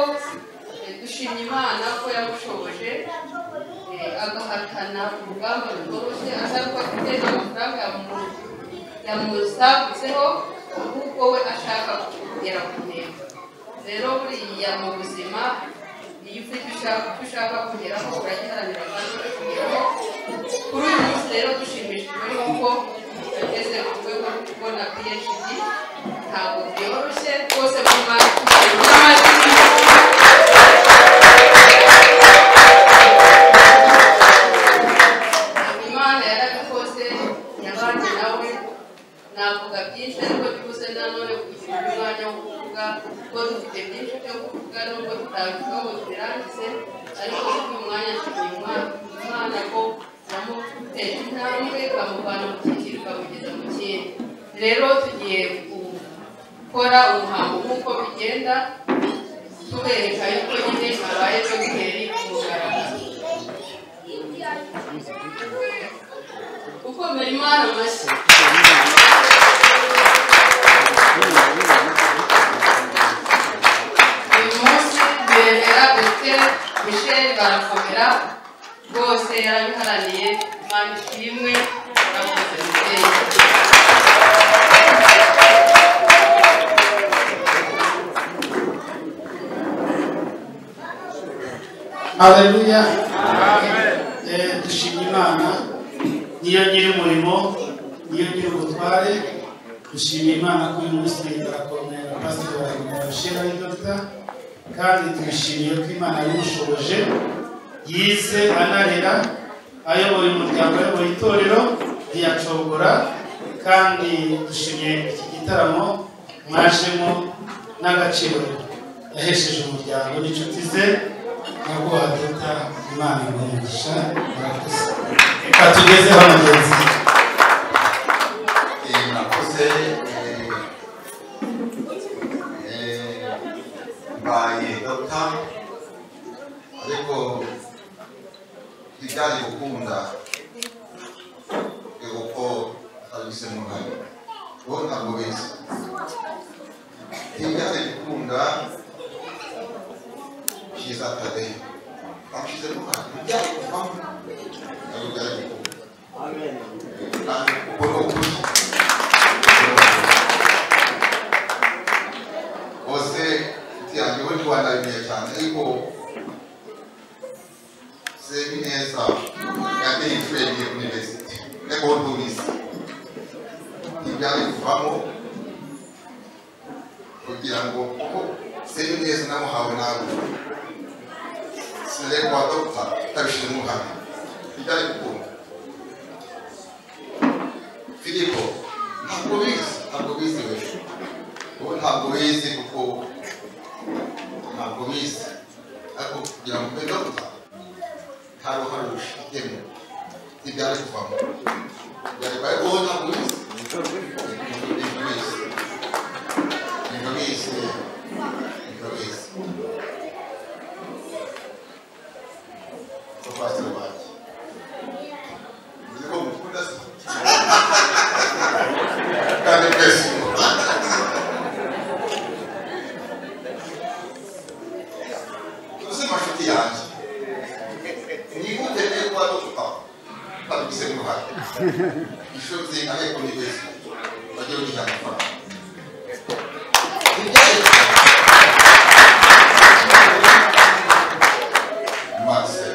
dushimye Imana ko yamushoboje agahatana urugamba rutoroshye, atari ko afite amafaranga yamusagutseho, Ahubwo we ashaka kugera ku ntego. Rero buriya mu buzima iyo ufite icyo ushaka kugeraho uragiharanira kandi ukakigeraho. Kuri uyu munsi rero dushimishijwe n'uko ageze ku rwego rwo kubona PhD. Ntabwo byoroshye rwose mu amajwi. Imana yarabikoze, yabanye nawe. Navuga byinshi ariko byibuze nanone kugira umwanya wo kuvuga, kuko dufite byinshi byo kuvuga nubwo tutabivuga ngo tubirangize, ariko kuri uyu mwanya nshimiye Imana ko yamuteje intambwe ikamuvana mu cyiciro ikamugeza mu kindi. Rero tugiye gukora umuhango nk'uko bigenda, tubereka yuko nyine abaye dogiteri ku mugaragaro. Gukomera Imana amashyi. Uyu munsi biremera Dr Michel Barakomera, rwose yarabiharaniye. Imana ishimwe, urakoze mubyeyi. Haleluya. Dushimye Imana, niyo nyiri umurimo, niyo nyiri ubutware. Dushimye Imana ko uyu munsi Barakomera, Pasiteri Barakomera Michel ari dogita, kandi tubishimiye ko Imana yamushoboje, yize anarera, ayoboye umuryango, ayoboye itorero, ntiyacogora. Kandi dushimiye iki gitaramo mwajemo n'agaciro yahesheje umuryango n'inshuti ze. Nyakubahwa Dogita, Imana iguhe umugisha, murakoze. Reka tugezeho mugenzi. Murakoze. Mbaye dogita, ariko ntibyari gukunda kuko atabisemo uruhare, wowe ntabwo ubizi. Ntibyari gukunda cyiza Tadeyo bamushyizemo uruhare, ntibyari kuvamo, ntabwo byari gukunda. Kandi ubwo ni ukuri bose yanjye we ntiwanabimenya cyane, ariko Semineza yateye inshuro ebyiri kuri university, ariko wowe ntubizi. Ntibyari kuvamo kugira ngo kuko Semineza namuhawe nawe sinari kuba dogita utabishyizemo uruhare, ntibyari gukunda. Filipo ntabwo bizi, ntabwo bizi we, wowe ntabwo bizi kuko ntabwo bizi, ariko kugira ngo ube dogita nta ruhare ubifitemo, ntibyari kuvamo, byari kuba ariko wowe ntabwo bizi, ntibizi, ntibizi, ntibizi. Pasiteri wanjye, uzi ko mukunda se? Kandi twese tuzi amashuti yanjye, nihute ngiye kuba dogita utabigizemo uruhare, ishuri zingahe kuri university bajye bigisha amafaranga. Ntibyari Marcel,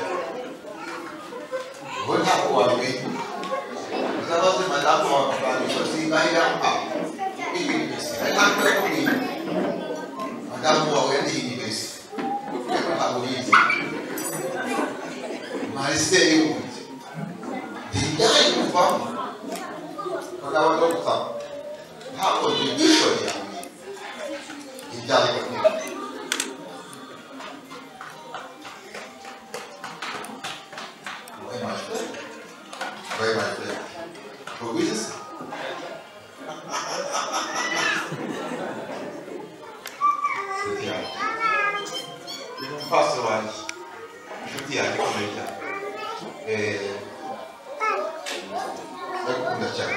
wowe ntabwo wabimenya, uzabaze madamu wawe amafaranga ishuri zingahe yampa kuri university, ariko ntabwo yakubwiye. Madamu wawe yariye university, ariko ntabwo yize. Marcel wundi ntibyari kuvamo bakaba dogita nta contribution yawe, ntibyari kuvamo. Vai, vai, vai. Ubizi se? Inshuti yanjye, pastor wanjye, inshuti yanjye ikomeye cyane, ndagukunda cyane.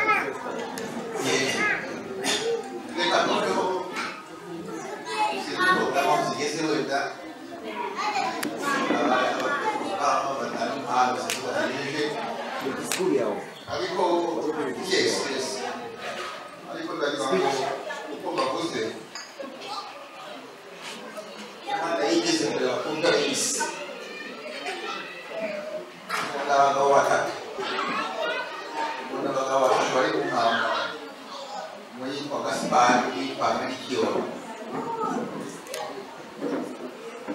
Reka noneho sinzi aho zigeze wenda impano zibagejeje, ariko yes, yes, ariko ndagira ngo Umwe yitwa Gaspari, undi yitwa Melchior.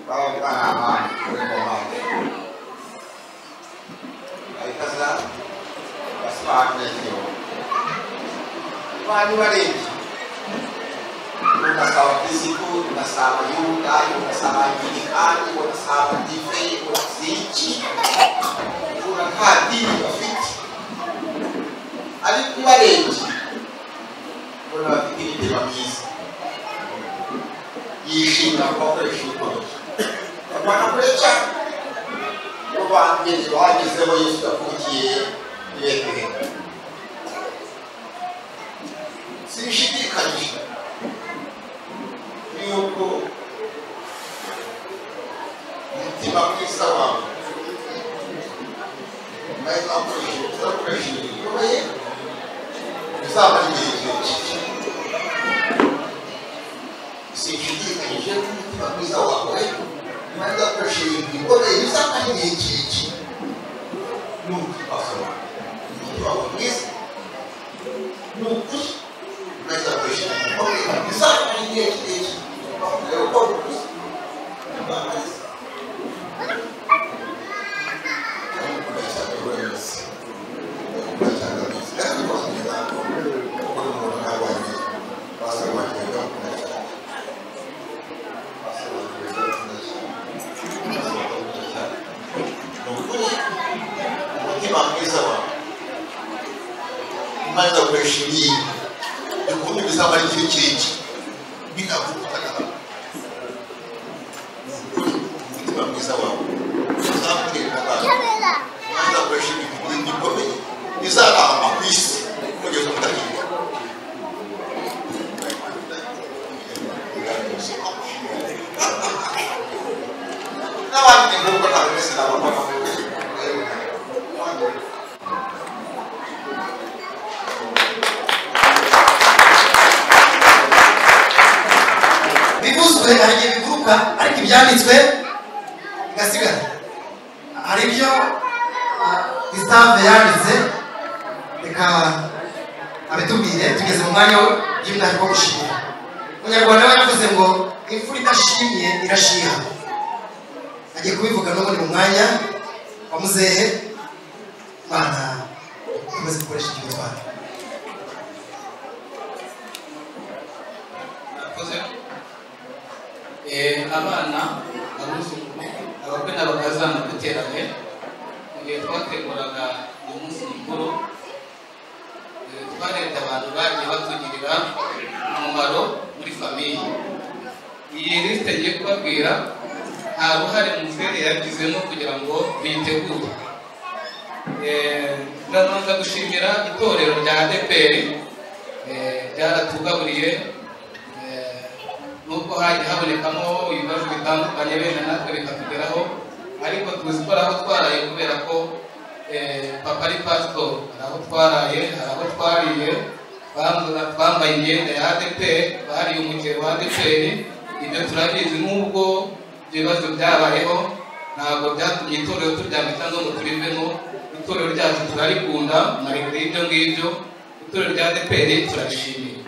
Baba bari abana kuri komande. Ariko aza Gaspari Melchior. Imana ibarebye, unasaba Kirisitu, unasaba Yuda, unasaba Angilikani, unasaba Dive, unasaba iki, ubona nta dini bafite, ariko ubarebye ubona bafite imitima myiza, yishimira kubakoresha ibikomeye. Barwana kure cyane, bo bambere bagezeho Yesu yavukiye i Betelehemu. Sinshidikanyije yuko umutima mwiza wawe uzakoresha ibintu bikomeye bizamara igihe kirekire. Sinshidikanyije ko umutima mwiza wawe uzakoresha ibintu bikomeye bizamara igihe kirekire. Ni umutima wawe, umutima wawe mwiza ni ukuri uzakoresha ibintu bikomeye bizamara igihe kirekire. Umutima mwiza wawe Imana izakoresha ibintu bikomeye bizamara igihe kirekire binagufata. Umutima mwiza wawe uzakureba abantu, Imana izakoresha ibintu bikomeye bizaramba ku isi kugeza mutakiga. N'abandi nk'uko ntabwo mwese nababona. Bivuzwe hari igihe biguruka, ariko ibyanditswe bigasigara. Hari ibyo Gustave yanditse, reka abitubwire. Tugeze mu mwanya w'umwihariko wo gushimira. Umunyarwanda we yavuze ngo imfura idashimye irashiha. Agiye kubivuga n'ubundi mu mwanya wa muzehe. Imana ikomeze gukoresha igihe twawe. Abana, abuzukuru, abakwe n'abakazana duteranye mu gihe twateguraga uyu munsi mukuru, twarebye abantu bagiye batugirira umumaro muri famiye. Iyi lisite ngiye kubabwira nta ruhare muzehe yagizemo kugira ngo tuyitegure. Ndabanza gushimira itorero rya ADEPR, ryaratugaburiye nubwo hagiye habonekamo ibibazo bitandukanye bene natwe bikatugeraho, ariko tuzi ko ari aho twaraye kubera ko papa ari pasitori, hari aho twaraye, hari aho twariye, twambaye imyenda ya ADEPR, bariye umuceri wa ADEPR, ibyo turabizi. Nubwo ibyo bibazo byabayeho ntabwo byatumye itorero turyame cyangwa ngo turivemo. Itorero ryacu turarikunda, marigre y'ibyo ngibyo, itorero rya ADEPR turarishimiye.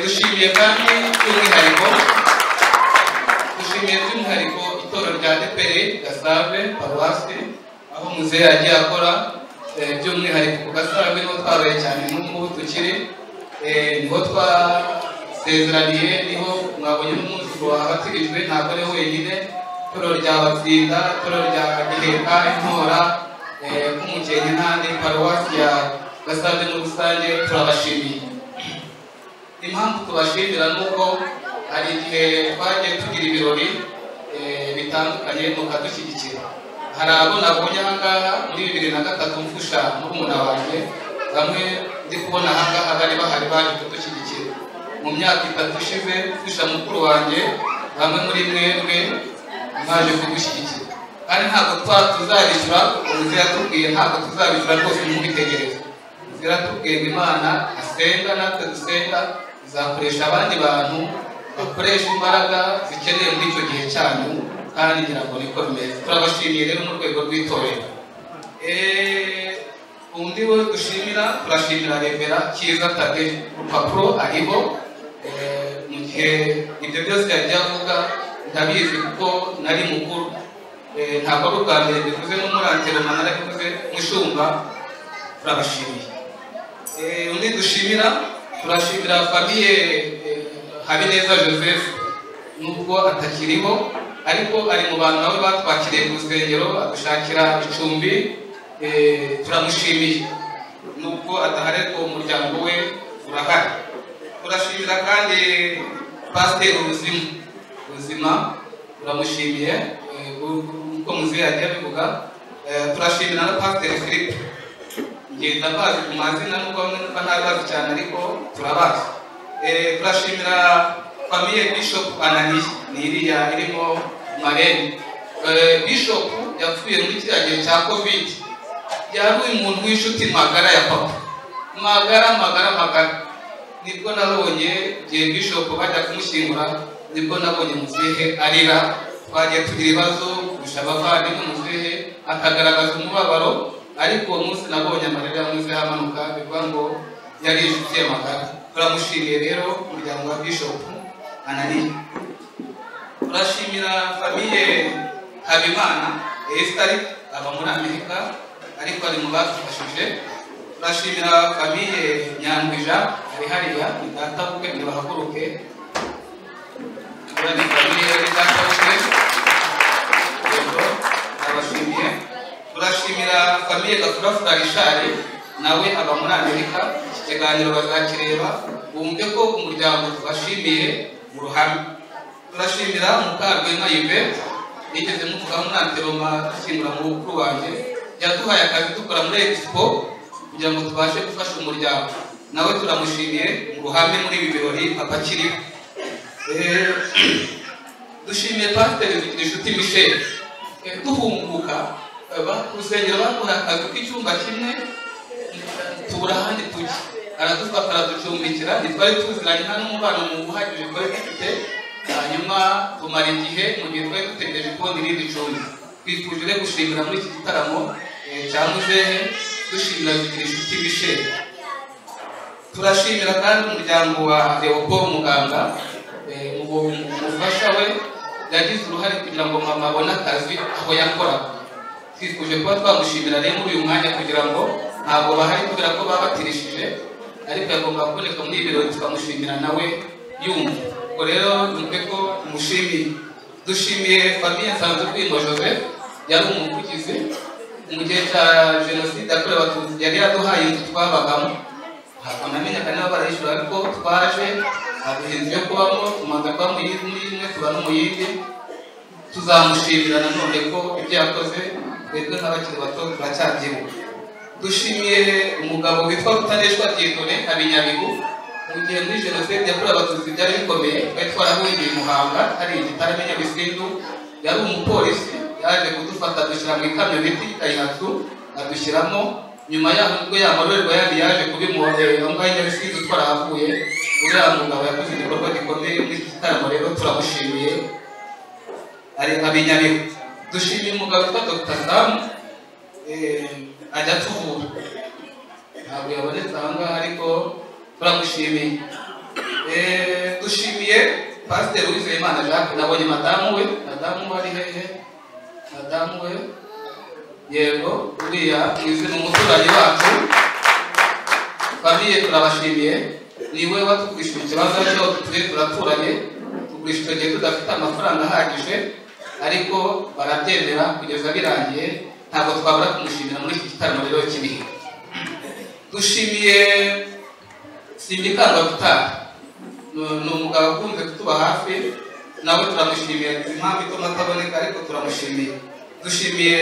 Dushimiye kandi by'umwihariko, dushimiye by'umwihariko itorero rya ADEPR Gasave paruwasi, aho muzehe yagiye akora, by'umwihariko ku Gasave niho twabaye cyane n'ubu tukiri, niho twasezeraniye, niho mwabonye n'umunsi wabatirijwe, ntabwo ari wenyine. Itorero rya Batsinda, itorero rya Giheka, Intora, Kumukenke n'andi paruwasi ya Gasave muri rusange turabashimiye. Impamvu tubashimira ni uko hari igihe twagiye tugira ibirori bitandukanye mukadushyigikira. Hari abo nabonye aha ngaha muri 2003 mfusha murumuna wanjye, bamwe ndi kubona aha ngaha bari bahari baje kudushyigikira. Mu myaka 3 ishize mfusha mukuru wanjye, bamwe muri mwebwe mwaje kudushyigikira. Kandi ntabwo tuzabishyura, umuze yatubwiye ntabwo tuzabishyura rwose, mubitegereze. Ziratubwiye ngo Imana asenga natwe dusenga, izakoresha abandi bantu bakoresha imbaraga zikeneye muri icyo gihe cyanyu, kandi ngira ngo niko bimeze. Turabashimiye rero mu rwego rw'itorero. Undi we dushimira, turashimira Revera Cyiza Tade, urupapuro ariho. Mu gihe ibyo byose yagiye avuga ndabizi kuko nari mukuru. Ntabwo ari ubwa mbere bivuze no muri anteroma narabivuze. Mushumba, turabashimiye. Undi dushimira, turashimira famille Habineza Joseph, nubwo atakiriho ariko ari mu bantu nawe batwakiriye ku rusengero adushakira icumbi. Turamushimiye nubwo adahari ariko umuryango we urahari. Turashimira kandi Pasiteri Ubuzima, turamushimiye uko muzehe yagiye abivuga. Turashimira na Pasiteri Philippe, ngenda bazi ku mazina nubwo bamwe ntabazi cyane ariko turabazi. Turashimira famille Bishop Ananiya, ni iriya irimo Marene. Bishop yapfuye muri kiriya gihe cya Covid, yari umuntu w'inshuti magara ya papa, magara magara magara. Nibwo nabonye igihe Bishop bajya kumushyingura, nibwo nabonye muzehe arira. Twagiye tugira ibibazo kurusha abavandimwe, muzehe akagaragaza umubabaro, ariko uwo munsi nabonye amarira ya muzehe amanuka, bivuga ngo yari inshuti ye magara. Turamushimiye rero umuryango wa Bishop Ananiya. Turashimira famille Habimana Esther, aba muri Amerika ariko ari mu badufashije. Turashimira famille Nyandwija ari hariya, ni data bukwe, nibahaguruke. Ni famille ni data bukwe, yego ndabashimiye. Turashimira famille Gafurafura Richard, nawe aba muri Amerika. Iki kiganiro bazakireba bumve ko umuryango tubashimiye mu ruhame. Turashimira Mukarwema Yvette, nigeze muvugaho muri anteroma dushyingura mu bukuru wanjye, yaduhaye akazi dukora muri expo kugira ngo tubashe gufasha umuryango, nawe turamushimiye mu ruhame muri ibi birori papa akiriho. Dushimiye Pasiteri Zigirinshuti Michel. Duhunguka ku rusengero baduhaye akazi k'icyumba kimwe, tubura ahandi tujya, aradufata araducumbikira. Ntitwari tuziranye, nta n'umubano mu uhagije twari dufite. Hanyuma tumara igihe mu gihe twari dutegereje kubona irindi cumbi. Twifuje rero gushimira muri iki gitaramo cya muzehe, dushimira Zigirinshuti Michel. Turashimira kandi umuryango wa Leopold Muganga, umufasha we yagize uruhare kugira ngo mama abone akazi aho yakoraga. Twifuje kuba twamushimira rero muri uyu mwanya, kugira ngo ntabwo bahari kubera ko babatirishije, ariko yagomba kuboneka muri ibi birori tukamushimira nawe yumva. Ubwo rero numve ko tumushimiye. Dushimiye famille Nsanzurwimo Joseph, yari umuvugizi mu gihe cya jenoside yakorewe Abatutsi, yari yaduhaye inzu twabagamo. Ntabwo namenyaga niba barayishyura, ariko twaje aduha inzu yo kubamo, tumanza kuba mu yindi imwe tuba no mu yindi. Tuzamushimira nanone ko ibyo yakoze twebwe nk'abakiri bato turacyabyibuka. Dushimiye umugabo witwa Rutaneshwa Dieudonné Habinyabihu, mu gihe muri jenoside yakorewe Abatutsi byari bikomeye, twari twarahungiye i Muhanga hari igitaramo Nyabisindu, yari umupolisi, yaje kudufata adushyira mu ikamyoneti Daihatsu adushyiramo. Nyuma yaho nibwo yamarorerwa yandi yaje kubimuha aho ngaho i Nyabisindu twarahavuye. Uriya mugabo yakoze igikorwa gikomeye muri iki gitaramo, rero turamushimiye ari Habinyabihu. Dushimiye umugabo witwa Dr Sam, ajya atuvura, ntabwo yabonetse aha ngaha ariko turamushimiye. Dushimiye Pasiteri Uwizeyimana Jacques, nabonye madamu we, madamu we ari hehe? Madamu we yego uriya mwize ni umuturanyi wacu, famille turabashimiye. Niwe watugurishije ikibanza cyo dutuye, turaturanye, tugurisha icyo gihe tudafite amafaranga ahagije, ariko barabyemera kugeza birangiye. Ntabwo twabura kumushimira muri iki gitaramo rero cy'ibihe. Dushimiye Simbikangwa Vitali, ni umugabo ukunze kutuba hafi, nawe turamushimiye. Impamvu ituma ataboneka ariko turamushimiye. Dushimiye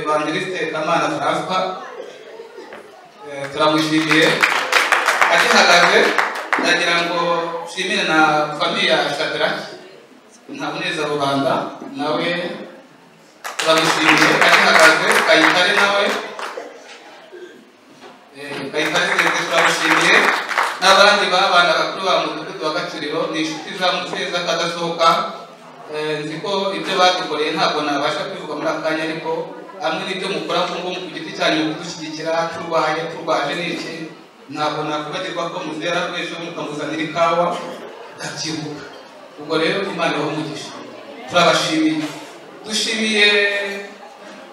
Evangeliste Kamana Francois, turamushimiye agihagaze. Ndagira ngo nshimire na famille ya Shadrach Ntaboneza Rubanda, nawe turamushimiye agihagaze. Kayitare nawe, Kayitare Celestin turamushimiye, n'abandi babanaga kuri wa mudugudu wa Gacuriro, ni inshuti za muzehe z'akadasohoka. Nzi ko ibyo badukoreye ntabwo nabasha kubivuga muri aka kanya, ariko Hamwe n'ibyo mukora ngo ku giti cyanyu kudushyigikira, turwaye turwaje n'iki, ntabwo nakwibagirwa ko muzera rw'ejo mukamuzanira ikawa, ndabyibuka. Ubwo rero Imana ibahe umugisha, turabashimiye. Dushimiye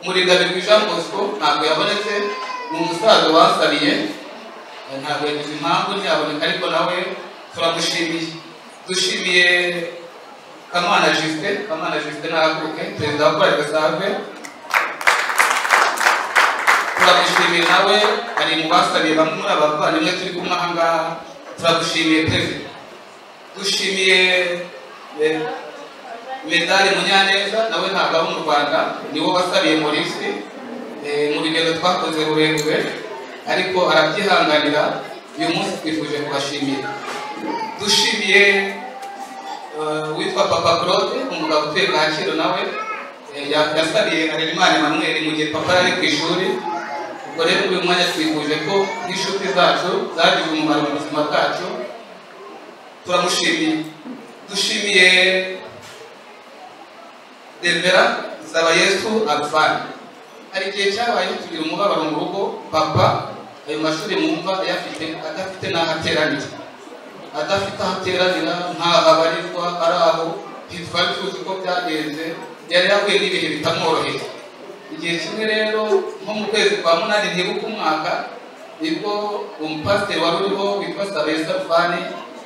Murindabigwi Jean Bosco, ntabwo yabonetse, ni umusaza wasabiye, ntabwo yagize impamvu ntiyaboneka, ariko nawe turamushimiye. Dushimiye Kamana Justin, Kamana Justin nahaguruke, perezida wa Korali Gasave, turamushimiye nawe, ari mu basabiye bamwe muri aba bavandimwe turi kumwe aha ngaha, turagushimiye perezida. Dushimiye Medali Munyaneza, nawe ntabwo aba mu Rwanda, niwo wasabiye Maurice mu rugendo twakoze rurerure, ariko arabyihanganira. Uyu munsi twifuje kubashimira. Dushimiye witwa Papa Claude, umugabo utuye Kacyiru, nawe yasabiye Harerimana Emmanuel mu gihe papa yari ku ishuri. Ubwo rero uyu mwanya twifuje ko nk'inshuti zacu zagize umumaro mu buzima bwacu, turamushimiye. Dushimiye Revera Nsabayesu Alphane. Hari igihe cyabayeho tugira umubabaro mu rugo, papa ayo mashuri mwumva ayafite, adafite n'aho ateranira, adafite aho ateranira, ntaho abarizwa, ari aho ntitwari tuzi ko byagenze, yari yahuye n'ibihe bitamworoheye. Igihe kimwe rero nko mu kwezi kwa 8 ntibuka umwaka, nibwo umupasiteri wari uriho witwa Nsabayesu Alphane,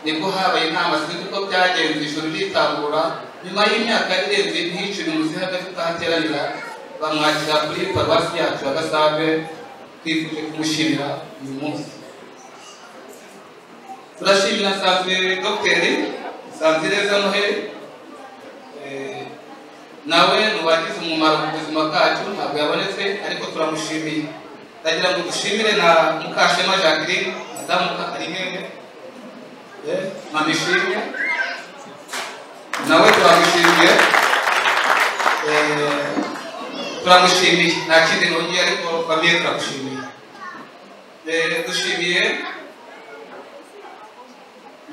nibwo habaye inama, sinzi uko byagenze, ijoro ritangura. Nyuma y'imyaka irenze nk'icumi muzi adafite aho ateranira, bamwakira kuri paruwasi yacu ya Gasave. Twifuje kumushimira uyu munsi. Turashimira Nsanzire Dogiteri Nsanzireza Noheli, nawe ni uwagize umumaro mu buzima bwacu, ntabwo yabonetse ariko turamushimiye. Ndagira ngo dushimire na Mukashema Jacqueline, madamu Karinene, mamishimye, nawe turamushimiye. Turamushimiye, nta kindi nongeye, ariko famiye turamushimiye. Dushimiye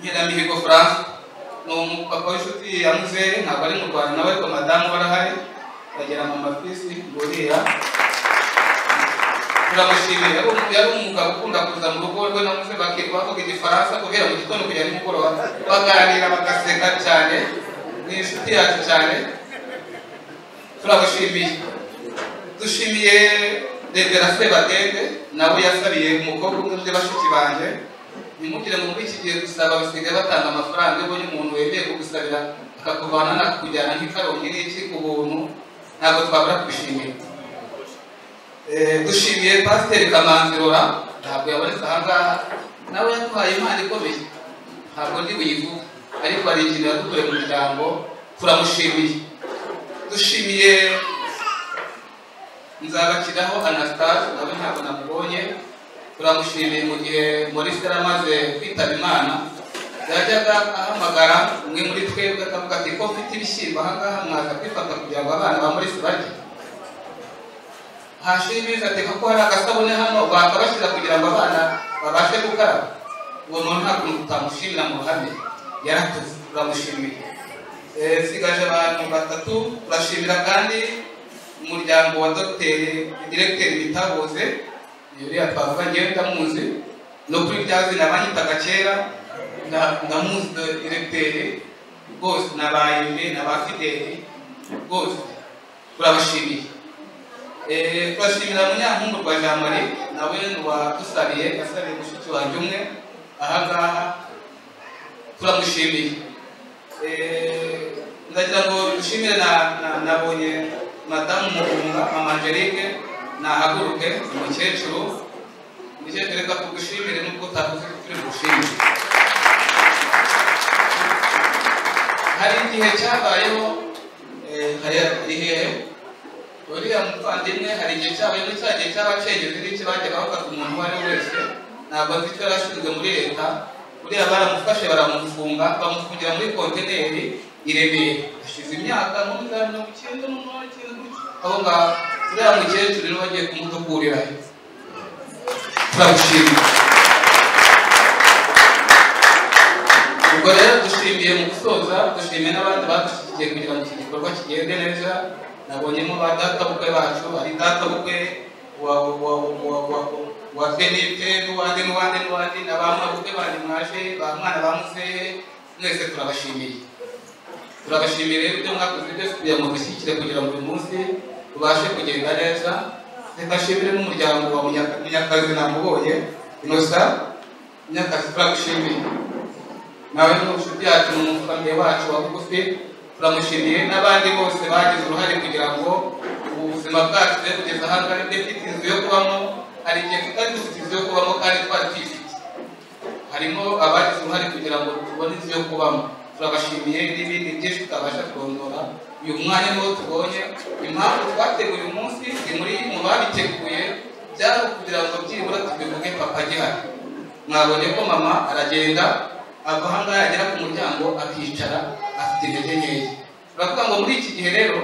Nyiramihego France, ni umupapa w'inshuti ya muzehe, ntabwo ari mu Rwanda nawe, ariko madamu barahari, bagera mama Fisi nguriya, turamushimiye. Yari umugabo ukunda kuza mu rugo rwe na muzehe, bakirwa bavuga igifaransa guhera mu gitondo kugera nimugoroba, baganira bagaseka cyane, ni inshuti yacu cyane, turamushimiye. Dushimiye Revera Sebadende, nawe yasabiye umukobwa umwe muri bashiki banjye. Ntimugire ngo muri iki gihe gusaba basigaye batanga amafaranga, iyo ubonye umuntu wemeye kugusabira akakuvana nakakujyana nk'ikarongi n'iki ku buntu, ntabwo twabura kubishimira. Dushimiye Pasiteri Kamanzi Laurent, ntabwo yabonetse aha ngaha, nawe yaduhaye impano ikomeye, ntabwo ndi buyivuge, ariko hari ikintu yadukoreye mu muryango, turamushimiye. Dushimiye Nzabakiraho Anastase, nawe ntabwo namubonye, turamushimiye. Mu gihe Maurice yari amaze kwitaba Imana, yajyaga ahamagara umwe muri twebwe akavuga ati ko mfite ibishyimbo aha ngaha, mwaza kwifata kugira ngo abana ba Maurice barye. Hashira iminsi ateka ko hari agasabune hano bakabashyira kugira ngo abana babashe gukaraba. Uwo muntu nta kuntu tutamushimira mu ruhame, yarakoze, turamushimiye. Nsigaje abantu batatu. Turashimira kandi umuryango wa Dogiteri Diregiteri Bitabuze, uriya twavuga ngewe ndamuzi, no kuri rya zina banyitaga kera, ndamuzi Diregiteri rwose, na ba Aime na ba Fideli rwose turabashimiye. Turashimira Munyankumburwa Jean Marie, nawe wadusabiye, yasabiye mushiki wanjye umwe aha ngaha, turamushimiye. Ndagira ngo dushimire nabonye madamu Mugunga, mama Angelique, nahaguruke, umukecuru, reka tugushimire nubwo utavuze ko turi bugushimire. Hari igihe cyabayeho, hari uriya muvandimwe, hari igihe cyabayeho, cya gihe cy'abacengezi n'iki bajyaga bafata umuntu uwo ari we wese, ntabwo nzi icyo yari ashinzwe muri leta, uriya baramufashe baramufunga, bamufungira muri kontineri i Remera, hashize imyaka nko muri za 1998 gutyo, aho ngaho uriya mukecuru niwe wagiye kumudukurirayo, turamushimiye. Ubwo rero dushimiye mu gusoza, dushimiye n'abandi badushyigikiye kugira ngo iki gikorwa kigende neza. Nabonyemo ba data bukwe bacu, ari data bukwe wa Benite n'uwandi n'uwandi n'uwandi, na ba mabukwe bandi mwaje, ba mwana ba muzehe, mwese turabashimiye. Turabashimiye rero ibyo mwakoze byose kugira ngo dushyigikire kugira ngo uyu munsi tubashe kugenda neza. Reka nshimire n'umuryango wa Munyakazi, namubonye Innocent Munyakazi, turagushimiye nawe ni inshuti yacu, ni umufamiye wacu wa bugufi, turamushimiye n'abandi bose bagize uruhare kugira ngo ubu buzima bwacu tujye kugeza aha ngaha. Dufite inzu yo kubamo, hari igihe tutari dufite inzu yo kubamo kandi twari tuyifite, harimo abagize uruhare kugira ngo tubone inzu yo kubamo, turabashimiye n'ibindi byinshi tutabasha kurondora. Uyu mwanya niwo tubonye impamvu twateguye uyu munsi, ni muri mu babiteguye byari ukugira ngo byibura tubivuge papa agihari. Mwabonye ko mama aragenda ava aha ngaha yagera ku muryango akicara afite intege nkeya. Turavuga ngo muri iki gihe rero,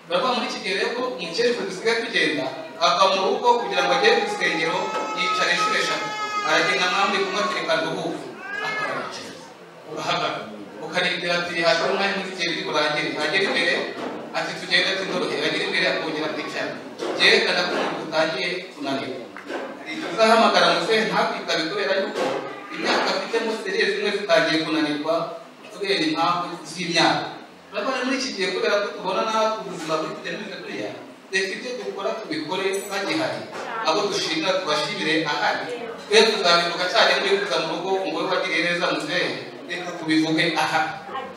turavuga muri iki gihe rero ko umukecuru dusigaye tugenda ava mu rugo kugira ngo agere ku rusengero yicara inshuro 3, aragenda mwambi kumwe nduhuke, akaba aricaye, ugahagarara ukarindira ati hasi umwanya muto igihe biri burangire, agera imbere ati tugende, ati ndorohe, agera imbere akongera akicara, byerekana ko umuntu utangiye kunanirwa. Tuzahamagara muzehe ntakwitabe kubera yuko imyaka afitemo seriye zimwe zitangiye kunanirwa kubera impamvu z'imyaka. Urabona muri iki gihe kubera ko tubona natwe ubuzima buri kugenda bumeze kuriya, reka ibyo dukora tubikore bagihari, abo dushimira tubashimire ahari, twe tuzabivuga cyane muri kuza mu rugo ngo wowe wagiriye neza muzehe, reka tubivuge aha.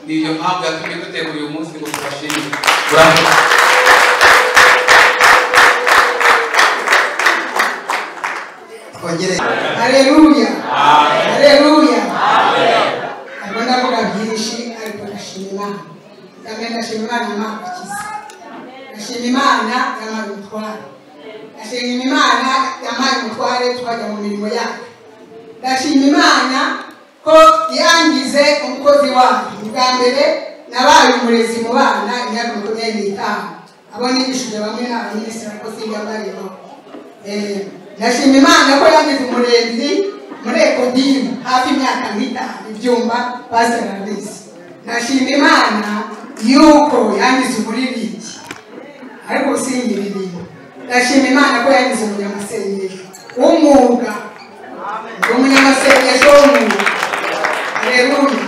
Ni iyo mpamvu yatumye dutegura uyu munsi ngo tubashimire. Urakoze. Twongere. Haleluya. Haleluya. Ntabwo ndavuga byinshi ariko ndashima Imana. Ndamwe ndashima Imana yampaye agakiza. Ndashima Imana yampaye umutware. Ndashima Imana yampaye umutware tukajya mu mirimo yayo. Ndashima Imana ko yangize umukozi wayo. Ubwa mbere nabaye umurezi mu bana imyaka 25. Abo nigishije bamwe ni abaminisitiri ariko sinjya mbareba. Ndashima Imana ko yangize umurezi muri Ekodimu hafi imyaka 5 ibyumba pastor arabizi. Ndashima Imana yuko yangize umuririmbyi ariko singiririmba. Ndashima Imana ko yangize umunyamasengesho w'umwuga, umunyamasengesho w'umwuga. Haleluya.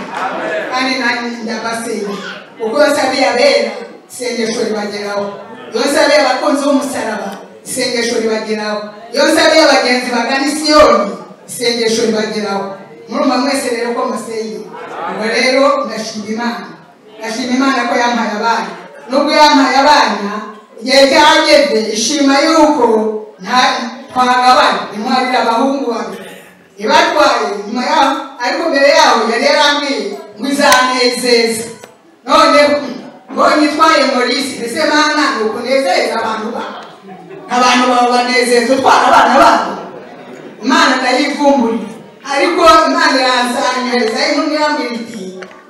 Kandi nanjye ndabasenga kuko nsabiye abera isengesho ribageraho, iyo nsabiye abakunzi b'umusaraba isengesho ribageraho, iyo nsabiye abagenzi bagana Isiyoni isengesho ribageraho. Murumva mwese rero ko musengera. Ubwo rero ndashima Imana, ndashima Imana ko yampaye abana. Nubwo yampaye abana, igihe cyageze ishima yuko twagabana, intwarira abahungu babiri ibatwaye nyuma yaho, ariko mbere yaho yari yarambwiye ngo izanezeza. None mbonye itwaye Maurice, mbese Mana ni ukunezeza abantu bawe, abantu bawe banezeza utwara abana babo. Imana ndayivumburira, ariko Imana iransanyohereza intumwa irambwira iti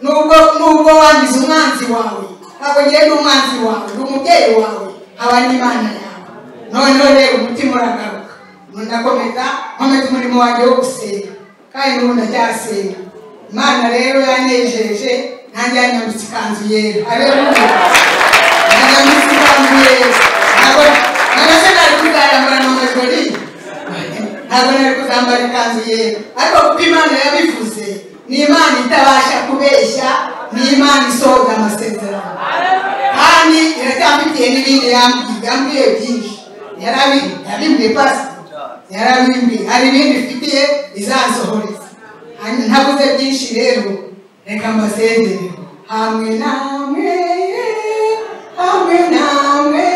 nubwo wangize umwanzi wawe, ntabwo ngiye n'umwanzi wawe, ndi umubyeyi wawe, haba n'Imana yawe. Noneho rero umutima uragaruka, ndakomeza nkomeza umurimo wanjye wo gusenga, kandi n'ubu ndacyasenga. Imana rero yanejeje, nanjye yanyambitse ikanzu yera. Haleluya. Yanyambitse ikanzu yera. Ntabwo nari nari kuzayambara mu majori, ntabwo nari kuzambara ikanzu yera, ariko kuko Imana yabivuze, ni Imana itabasha kubeshya, ni Imana isohoza amasezerano, kandi iracyamfitiye n'ibindi yambwiye byinshi. Yarabimbwiye pasi, yarabimbwiye hari ibindi ifitiye izansohoreza. Ntabuze byinshi rero, reka mbasezere. Hamwe namwe, hamwe namwe,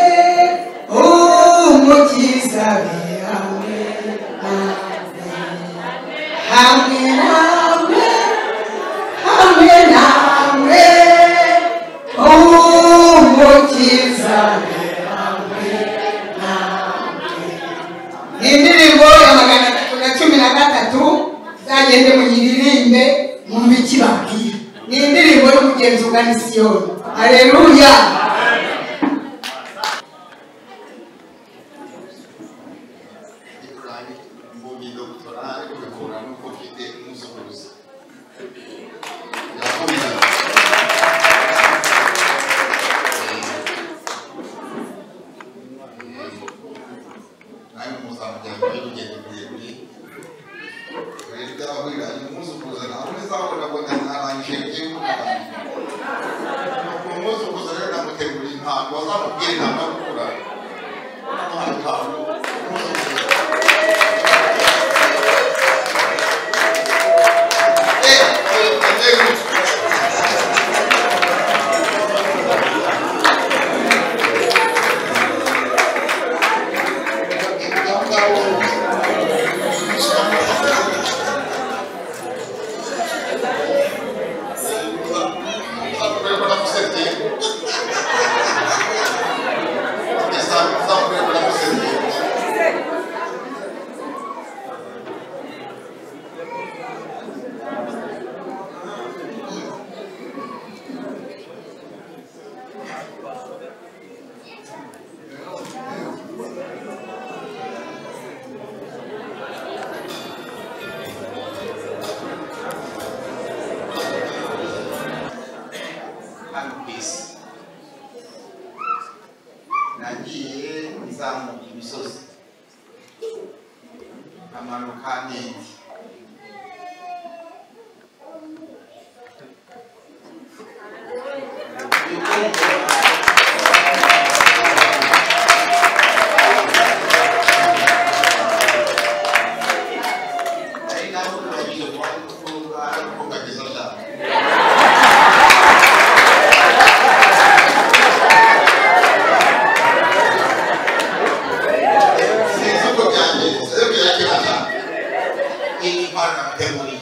umukiza be hamwe namwe, hamwe namwe, hamwe namwe, umukiza be hamwe namwe. Ni indirimbo ya 313, zagende muyiririmbe mwumve ikibabwira. Ni indirimbo y'umugenzi ugana Isiyoni. Haleluya. Nzagurira umwuzukuruza ntabwo nzabona ngo narangije ngiye kuvuga. Umwuzukuruza rero namuteguriye impano, bazamubwira inama yo gukura. Namuhaye impano umwuzukuruza. Hano ku isi nagiye nzamuka imisozi nkamanuka n'indi, nari namukuragije kuba ariko kageza cyane. Sinzi uko byagenze ariko yakira cyane. Iyi ni impano namuteguriye.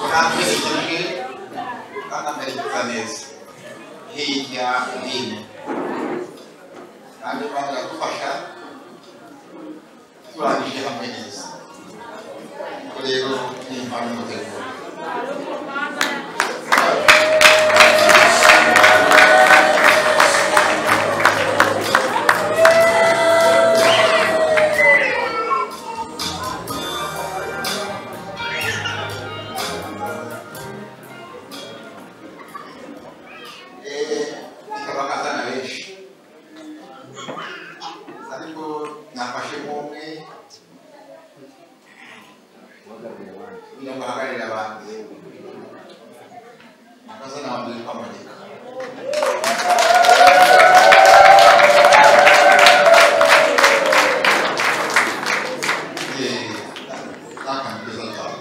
Uramperekeje kandi amperekeza neza hirya hino, kandi Imana iradufasha turangije hamwe neza. Ubwo rero ni impano mutegura. Ikabakazana benshi ariko nafashemo umwe kugira ngo ahagararire abandi. Akazana wa mbere kwamanika. N'akantu keza cyane.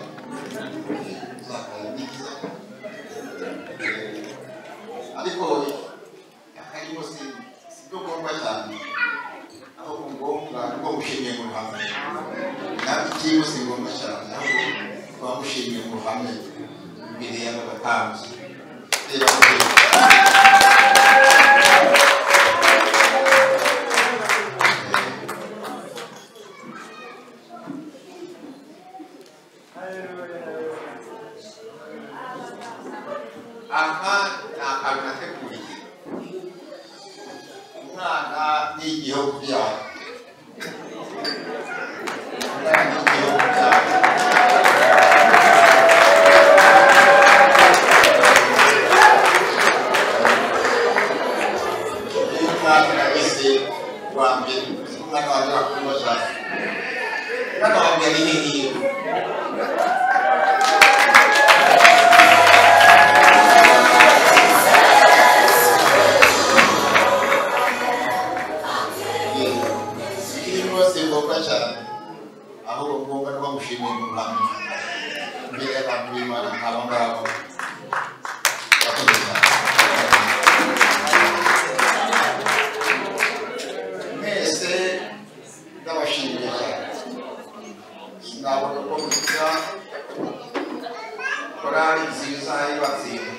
Ni keza. Ariko akarimo si byo ngombwa cyane, ahubwo ngombwa ni uko gushimiye mu ruhame. Natwe ikirimo si ngombwa cyane, ahubwo twamushimiye mu ruhame imbere y'aba batambyi. Reba mubyeyi. Aha ni akantu nateguriye umwana n'igihe wo kubyara. Umwana n'igihe wo kubyara. Iyo umwana nagize wa mbere, umwana wanjye akundwa cyane. Umwana wa mbere ni hehe? Ikirimo si ngombwa cyane, ahubwo ngombwa ni bamushimiye mu ruhame imbere y'abantu b'Imana nk'aba ngaba. Urakoze cyane. Mwese ndabashimiye cyane. Sinabona uko mvuga korali nziza y'Ibatsinda.